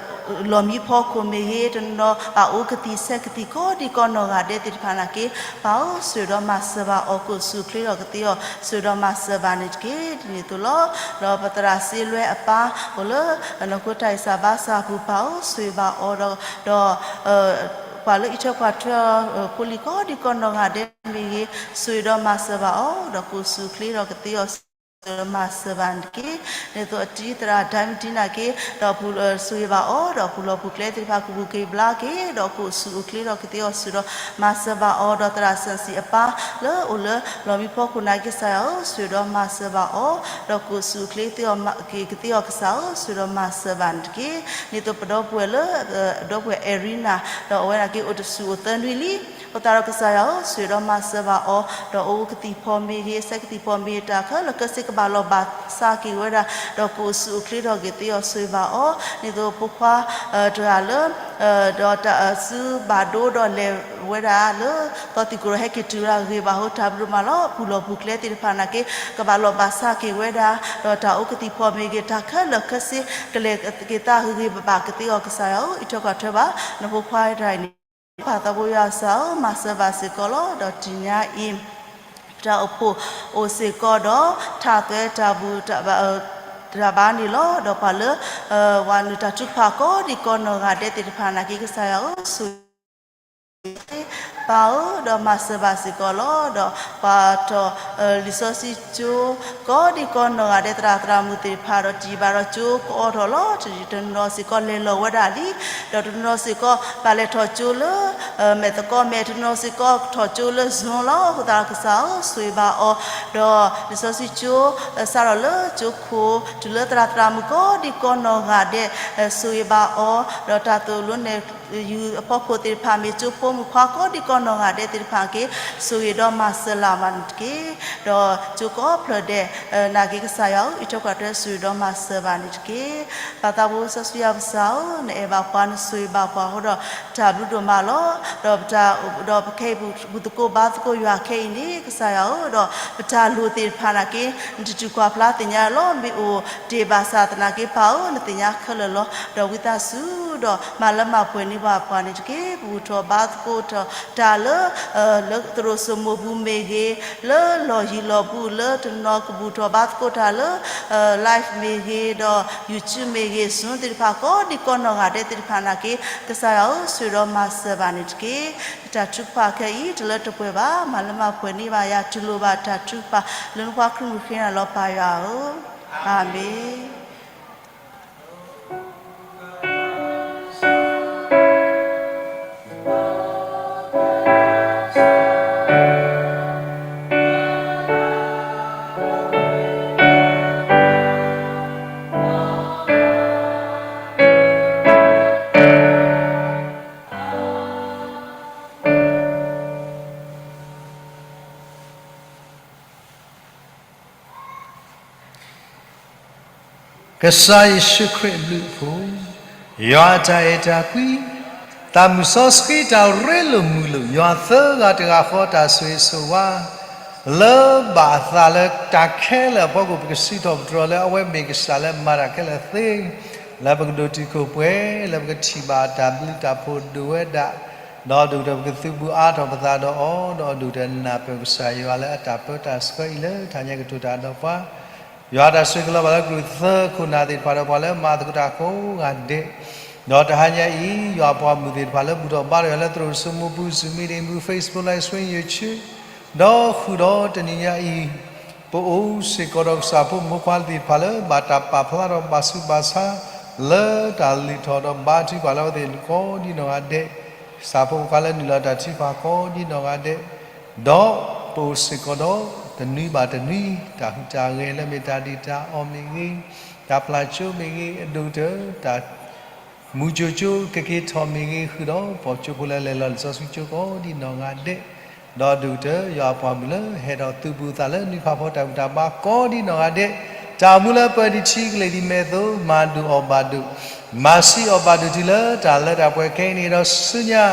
လီၢ်မံဖီခိၣ်မ့ၢ်ဂ့ၤ, တနီၤနီၤဘၣ်အိၣ်ကသံၣ်ဆဲးကသံၣ်ကိးဒံကိးနီၢ်ဂၤဒဲးသ့ၣ်တဖၣ်နာ်က့, ပၢ်ဧၢ ဆိၣ်ဂ့ၤဒီးမၤစၢၤဘၣ်အီၤ, ကအိၣ်ဆူၣ်အိၣ်ချ့ဒီးကသ့အီၤ, ဆိၣ်ဂ့ၤဒီးမၤစၢၤဘၣ်န့ၣ်တက့ၢ်. ဒ်န့ၣ်အသိးလီၤ. ဒီးပသရၣ်စ့လွဲအပၢ် အိၣ်လၢ နီၢ်ခိတၢ်ဂံၢ်စၢ်ဘါစၢ်အပူၤ, ပၢ်ဧၢ ဆိၣ်ဂ့ၤဘၣ်အီၤဒီး ဒီး ပှၤလၢအံးထွဲကွၢ်ထွဲအီၤ ဖိလံၤကိးဒံကိးနီၢ်ဂၤဒဲးမ့ၢ်ဂ့ၤ, ဆိၣ်ဂ့ၤဒီးမၤစၢၤဘၣ်အီၤ, ဒီးကအိၣ်ဆူၣ်အိၣ်ချ့ဒီးကသ့အီၤ, ဆိၣ်ဂ့ၤဒီးမၤစၢၤဘၣ်န့ၣ်တက့ၢ်. ဒ်န့ၣ်အသိးအတံၤသရၣ်ဒၢမတံနာ်က့, ဒီးပူၤ ဆိၣ်ဂ့ၤဘၣ်အီၤ, ဒီးပူၤလီၢ်ပူၤကျဲသ့ၣ်တဖၣ်ကဘူၣ်က့ၤဘျါက့ၤ, ဒီးကအိၣ်ဆူၣ်အိၣ်ချ့ဒီးကသ့အီၤ, ဆိၣ်ဂ့ၤဒီးမၤစၢၤဘၣ်အီၤ, ဒီးသရၣ်စီဆှံအပၢ်လၢအိၣ်လၢလီၢ်မံဖီခိၣ်နာ်က့ ကစၢ်ယွၤဧၢ, ဆိၣ်ဂ့ၤဒီးမၤစၢၤဘၣ်အီၤ, ဒီးကအိၣ်ဆူၣ်အိၣ်ချ့ကသ့အီၤ, ကသ့အီၤ ကစၢ်ဧၢ, ဆိၣ်ဂ့ၤဒီးမၤစၢၤဘၣ်န့ၣ်တက့ၢ်. ဒ်န့ၣ်အသိးပဒီပုၢ်ဝဲၢ်လၢ ဒီပုၢ်ဝဲၢ်အဲရံနၤ, ဒီးအဝဲနာ်က့အိၣ်တဆူၣ်အိၣ်သၢနွံလံ. အဃိသတးဒီးကစၢ်ယွၤဧၢ, ဆိၣ်ဂ့ၤဒီးမၤစၢၤဘၣ်အီၤ, ဒီးအိၣ်ကသံၣ်ဖီမ့ၢ်ဂ့ၤ, ဆဲးကသံၣ်ဖီမ့ၢ်ဂ့ၤ, တၢ်ခဲလၢာ်ခဲဆ့ကဘၣ်လီၤဘၣ်စးက့ၤဝဲဒၣ်, ဒီးကအိၣ်ဆူၣ်အိၣ်ချ့ဒီးကသ့အီၤ, ဆိၣ်ဂ့ၤဘၣ်အီၤ. ဒ်န့ၣ်အသိးဖိခွါတဂၤလၢ ဒီးတၢ်စုဘၣ်ဒိဒီးလဲၤဝဲဒၣ်လၢ သီသံၣ်ကရၢဟဲက့ၤတုၤဝဲဒၣ်ဂ့ၤဘၣ်အဃိ တၢ်ဘျုးဒိၣ်မးလီၤ. ပူၤလီၢ်ပူၤကျဲသ့ၣ်တဖၣ်နာ်က့ ကဘၣ်လီၤဘၣ်စးက့ၤဝဲဒၣ်, ဒီးတၢ်အိၣ်ကသံၣ်ဖီမ့ၢ်ဂ့ၤ, တၢ်ခဲလၢာ်ခဲဆ့ ကလဲၤက့ၤသးဂ့ၤဂ့ၤဘၣ်ဘၣ်ကသ့အီၤ, ကစၢ်ယွၤဧၢ, အံးထွဲကွၢ်ထွဲဘၣ် နဖိခွါတဂၤအံၤန့ၣ်, ပၢ်သးဘိယွၤကစၢ်ဧၢ, မၤစၢၤဘၣ်စ့ၢ်ကီးလီၤ. ဒီးတနံၤညါအံၤ ပတၢ်အိၣ်ဖှိၣ်အိၣ်စ့ၢ်ကီးဒီး ထးသွဲတၢ်ဘူၣ် တၢ်ဘါန့ၣ်လီၤ. ဒီးပှၤလၢ ဝၤနုာ်တၢ်ထုကဖၣ်ကိးဒံကိးနီၢ်ဂၤဒဲးသ့ၣ်တဖၣ်နာ်က့ ကစၢ်ယွၤဧၢ, ဆိၣ်ဂ့ၤ ပၢ်ဧၢ, ဒီးမၤစၢၤဘၣ်စ့ၢ်ကီးလီၤ. ဒီးပှၤထီၣ်လံာ်စီဆှံကၠိ ကိးဒံကိးနီၢ်ဂၤဒဲး သရၣ်သရၣ်မုၣ်သ့ၣ်တဖၣ်ဒီး တယံာ်ဘၣ်ဒီးကၠိကအိးထီၣ်လီၤ. တနီၤစ့ၢ်ကီးလဲၤလီၤဝဲဒၣ်လံ, ဒီးတနီၤစ့ၢ်ကီးဘၣ်လဲၤထီၣ်ကၠိလၢ မဲာ်သကိးမဲာ်, တနီၤစ့ၢ်ကီးထီၣ်ကၠိလၢ Zoom လီၤ. အဃိသတးဒီးကစၢ်ဧၢ, ဆိၣ်ဂ့ၤဘၣ်အီၤ, ဒီးလံာ်စီဆှံကၠိ စးထီၣ်လၢကၠိခိၣ် တုၤလၢသရၣ်သရၣ်မုၣ်ကိးဒံကိးနီၢ်ဂၤဒဲး ဆိၣ်ဂ့ၤဘၣ်အီၤ, ဒီးတၢ်သိၣ်လိနဲၣ် ယုၢ်အဖီခိၣ်သ့ၣ်တဖၣ် မ့ၢ်ကၠိဖိမုၣ်ခွါကိးဒံကိးနီၢ်ဂၤဒဲးသ့ၣ်တဖၣ်က့ၤ ဆိၣ်ဂ့ၤဒီးမၤစၢၤလၢ်ဘၣ်န့ၣ်တက့ၢ်. ဒီးကၠိကိးဖျၢၣ်ဒဲး နာ်က့ကစၢ်ယွၤဧၢ, အံးထွဲကွၢ်ထွဲဆိၣ်ဂ့ၤဒီးမၤစၢၤဘၣ်န့ၣ်တက့ၢ်. ပၢ်သးဘိစီဆှံယွၤပကစၢ်ဧၢ, နအဲၣ်ဘၣ်ပှၤ နဆိၣ်ဂ့ၤဘၣ်ပှၤအဃိဒီး တၢ်ဘျုးဒိၣ်မးလီၤ. ဒီးပတၢ် ဒီးပခဲအံၤပဘူၣ်သကိးဘါသကိးယွၤခဲအံၤန့ၣ် ကစၢ်ယွၤဧၢ, ဒီးပတၢ်လိၣ်သ့ၣ်တဖၣ်နာ်က့ နတတုၤကွၢ်ဖျါသ့ၣ်ညါလီၤ. မ့ၢ်အိၣ်တ့ၢ်ဘၣ်ဆၣ်သနာ်က့ ပၢ်ဧၢ, နသ့ၣ်ညါခဲလၢာ်လီၤ. ဒီးဝံသးစူၤဒီး မၤလၢမၤပှဲၤန့ၢ်ဘၣ်ပှၤန့ၣ်တက့ၢ်. ပဘူၣ်ထီၣ်ဘါသကိးထီၣ်တၢ်လၢ လၢသရိာ်စိမိးပူၤမ့ၢ်ဂ့ၤ, လၢလီၢ်ယံၤလီၢ်ဘူး လၢတနီၤကဘူၣ်ထီၣ်ဘါသကိးတၢ်လၢ live မ့ၢ်ဂ့ၤ, ဒီး YouTube မ့ၢ်ဂ့ၤ, Zoom သ့ၣ်တဖၣ် ကိးဒံကိးနီၢ်ဂၤဒဲးသ့ၣ်တဖၣ်နာ်က့ ကစၢ်ယွၤဧၢ, ဆိၣ်ဂ့ၤဒီးမၤစၢၤဘၣ်န့ၣ်တက့ၢ်. ပတၢ်ထုကဖၣ်ခဲအံၤ တလၢတပှဲၤဘၣ်, မၤလၢမၤပှဲၤန့ၢ်ဘၣ်ယၤ, တူၢ်လိာ်ဘၣ်တၢ်ထုကဖၣ် လၢနဖိခွါခရံာ်မုၣ်ဃ့နၤလီၤ ပၢ်ယွၤဧၢ. အၤမ့ၣ်. ကစၢ်ယ့ၣ်ၡူးခရံာ်အဘျုးအဖှိၣ်, ယွၤအတၢ်အဲၣ်တၢ်ကွံ, သးမုၢ်စီဆှံတၢ်ရ့လိာ်မုာ်လိာ်, ယွၤသၢဂၤတဂၤဃီတၢ်ဆိၣ်ဂ့ၤဆိၣ်ဝါ လၢဘၣ်အသးလၢတၢ်ခဲလၢာ်အဖီခိၣ် ပကစံးထီၣ်ပတြၢၤလၢအဝဲမ့ၢ်ကစၢ်လၢမၤတၢ်ခဲလၢာ်သ့, လၢပကဒိးတုာ်ခိၣ်ပှဲၤ, လၢပကထံၣ်ဘၣ်အတၢ်ဘျုးတၢ်ဖှိၣ်ဒိၣ်ဝဲဒၣ်, ဒီးဒိၣ်ကတၢၢ်ပကသုးဘူးအါထီၣ်ပသးဒီးအီၤ, ဒီးဒိၣ်ကတၢၢ်နၢ်ပၢၢ်ကစၢ်ယွၤလၢအတၢ်ပၢတၢ်ဆှၢအံၤလၢတၢ်ညါကတိၤတၢ်ဒီးပှၤ ယွၤတၢ်ဆိၣ်ဂ့ၤကလီၤဘၣ်လၢကရူၢ်သၢခိၣ်နၢ်သ့ၣ်တဖၣ်ဒီးပှၤလၢမၤသကိးတၢ်ကိးဂၤဒဲး, ဒီးတဟါညါအံၤ ယွၤပှၤမုၣ်သ့ၣ်တဖၣ်လၢဘူၣ်ထီၣ်ဘါထီၣ်ယွၤလၢသရိာ်စိမိပူၤ Zoom meeting ပူၤ Facebook Live Stream YouTube ဒီးဃုာ်ဒီးတနံၤညါအံၤ ပအိၣ်စ့ၢ်ကီးဒီးကစၢ်ဖိမုၣ်ဖိခွါသ့ၣ်တဖၣ်လၢဘၣ်တၢ်ပာ်ဖျါထီၣ်ဘၣ်ဆူးဘၣ်ဆါ လၢတၢ်လုၢ်ထီၣ်ဒီးဘါထုကဖၣ်လၢအဝဲသ့ၣ်ကိးဒံနီၢ်ဂၤဒဲး, ကစၢ်ဖိမုၣ်ဖိခွါလၢနုာ်လီၤတၢ်ထုကဖၣ်ကိးဒံနီၢ်ဂၤဒဲး ဒီးပအိၣ်စ့ၢ်ကီးဒီးတနွံဘၣ်တနွံ တၢ်ဟူးတၢ်ဂဲၤလၢမ့ၢ်တၢ်ဒုၣ်တၢ်အီၣ်မ့ၢ်ဂ့ၤ, တၢ်ပျၢ်ကၠိမ့ၢ်ဂ့ၤ, အဒိၣ်ကတၢၢ်တၢ် မူကၠိကၠိကက့ၤထီၣ်မ့ၢ်ဂ့ၤ, ဃုာ်ဒီးပှၤကၠိဖိလၢလဲၤလီၤလံာ်စီဆှံကၠိကိးဒံနီၢ်ဂၤဒဲး, ဒီးဒိၣ်ကတၢၢ်ယွၤအပှၤမုၣ်လၢဟဲဒီးသုးဘူးသးလၢနွံဖးဖီတၢ်ဘူၣ်တၢ်ဘါကိးဒံနီၢ်ဂၤဒဲး, တၢ်အိၣ်မူလၢပၢၤဒံးထံကလ့ၢ်ဒံးမဲာ်သိး မၤဒိၣ်အီၣ်ဘၣ်ဒိၣ်, မၤဆံးအီၣ်ဘၣ်ဒိၣ်တုၤလၢတၢ်လၢတၢ်ပှဲၤခဲအံၤန့ၣ်ဒီးဆူညါ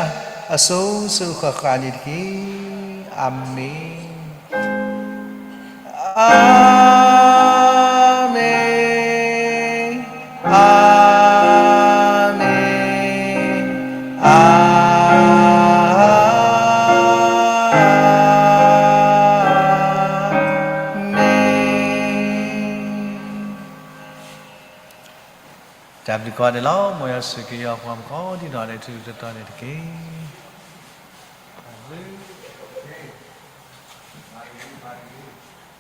အစိၤစိၤဃၣ်ဃၣ်န့ၣ်တက့ၢ်. အၤမ့ၣ်, အၤမ့ၣ်, အၤမ့ၣ်. တၢ်ဘျုးကိးဂၤဒဲးလီၤ. မ်ယွၤဆိၣ်ဂ့ၤက့ၤယွၤအပှၤမုၣ်ကိးဒံနီၢ်ဂၤဒဲး ထူထူတီတီန့ၣ်တက့ၢ်.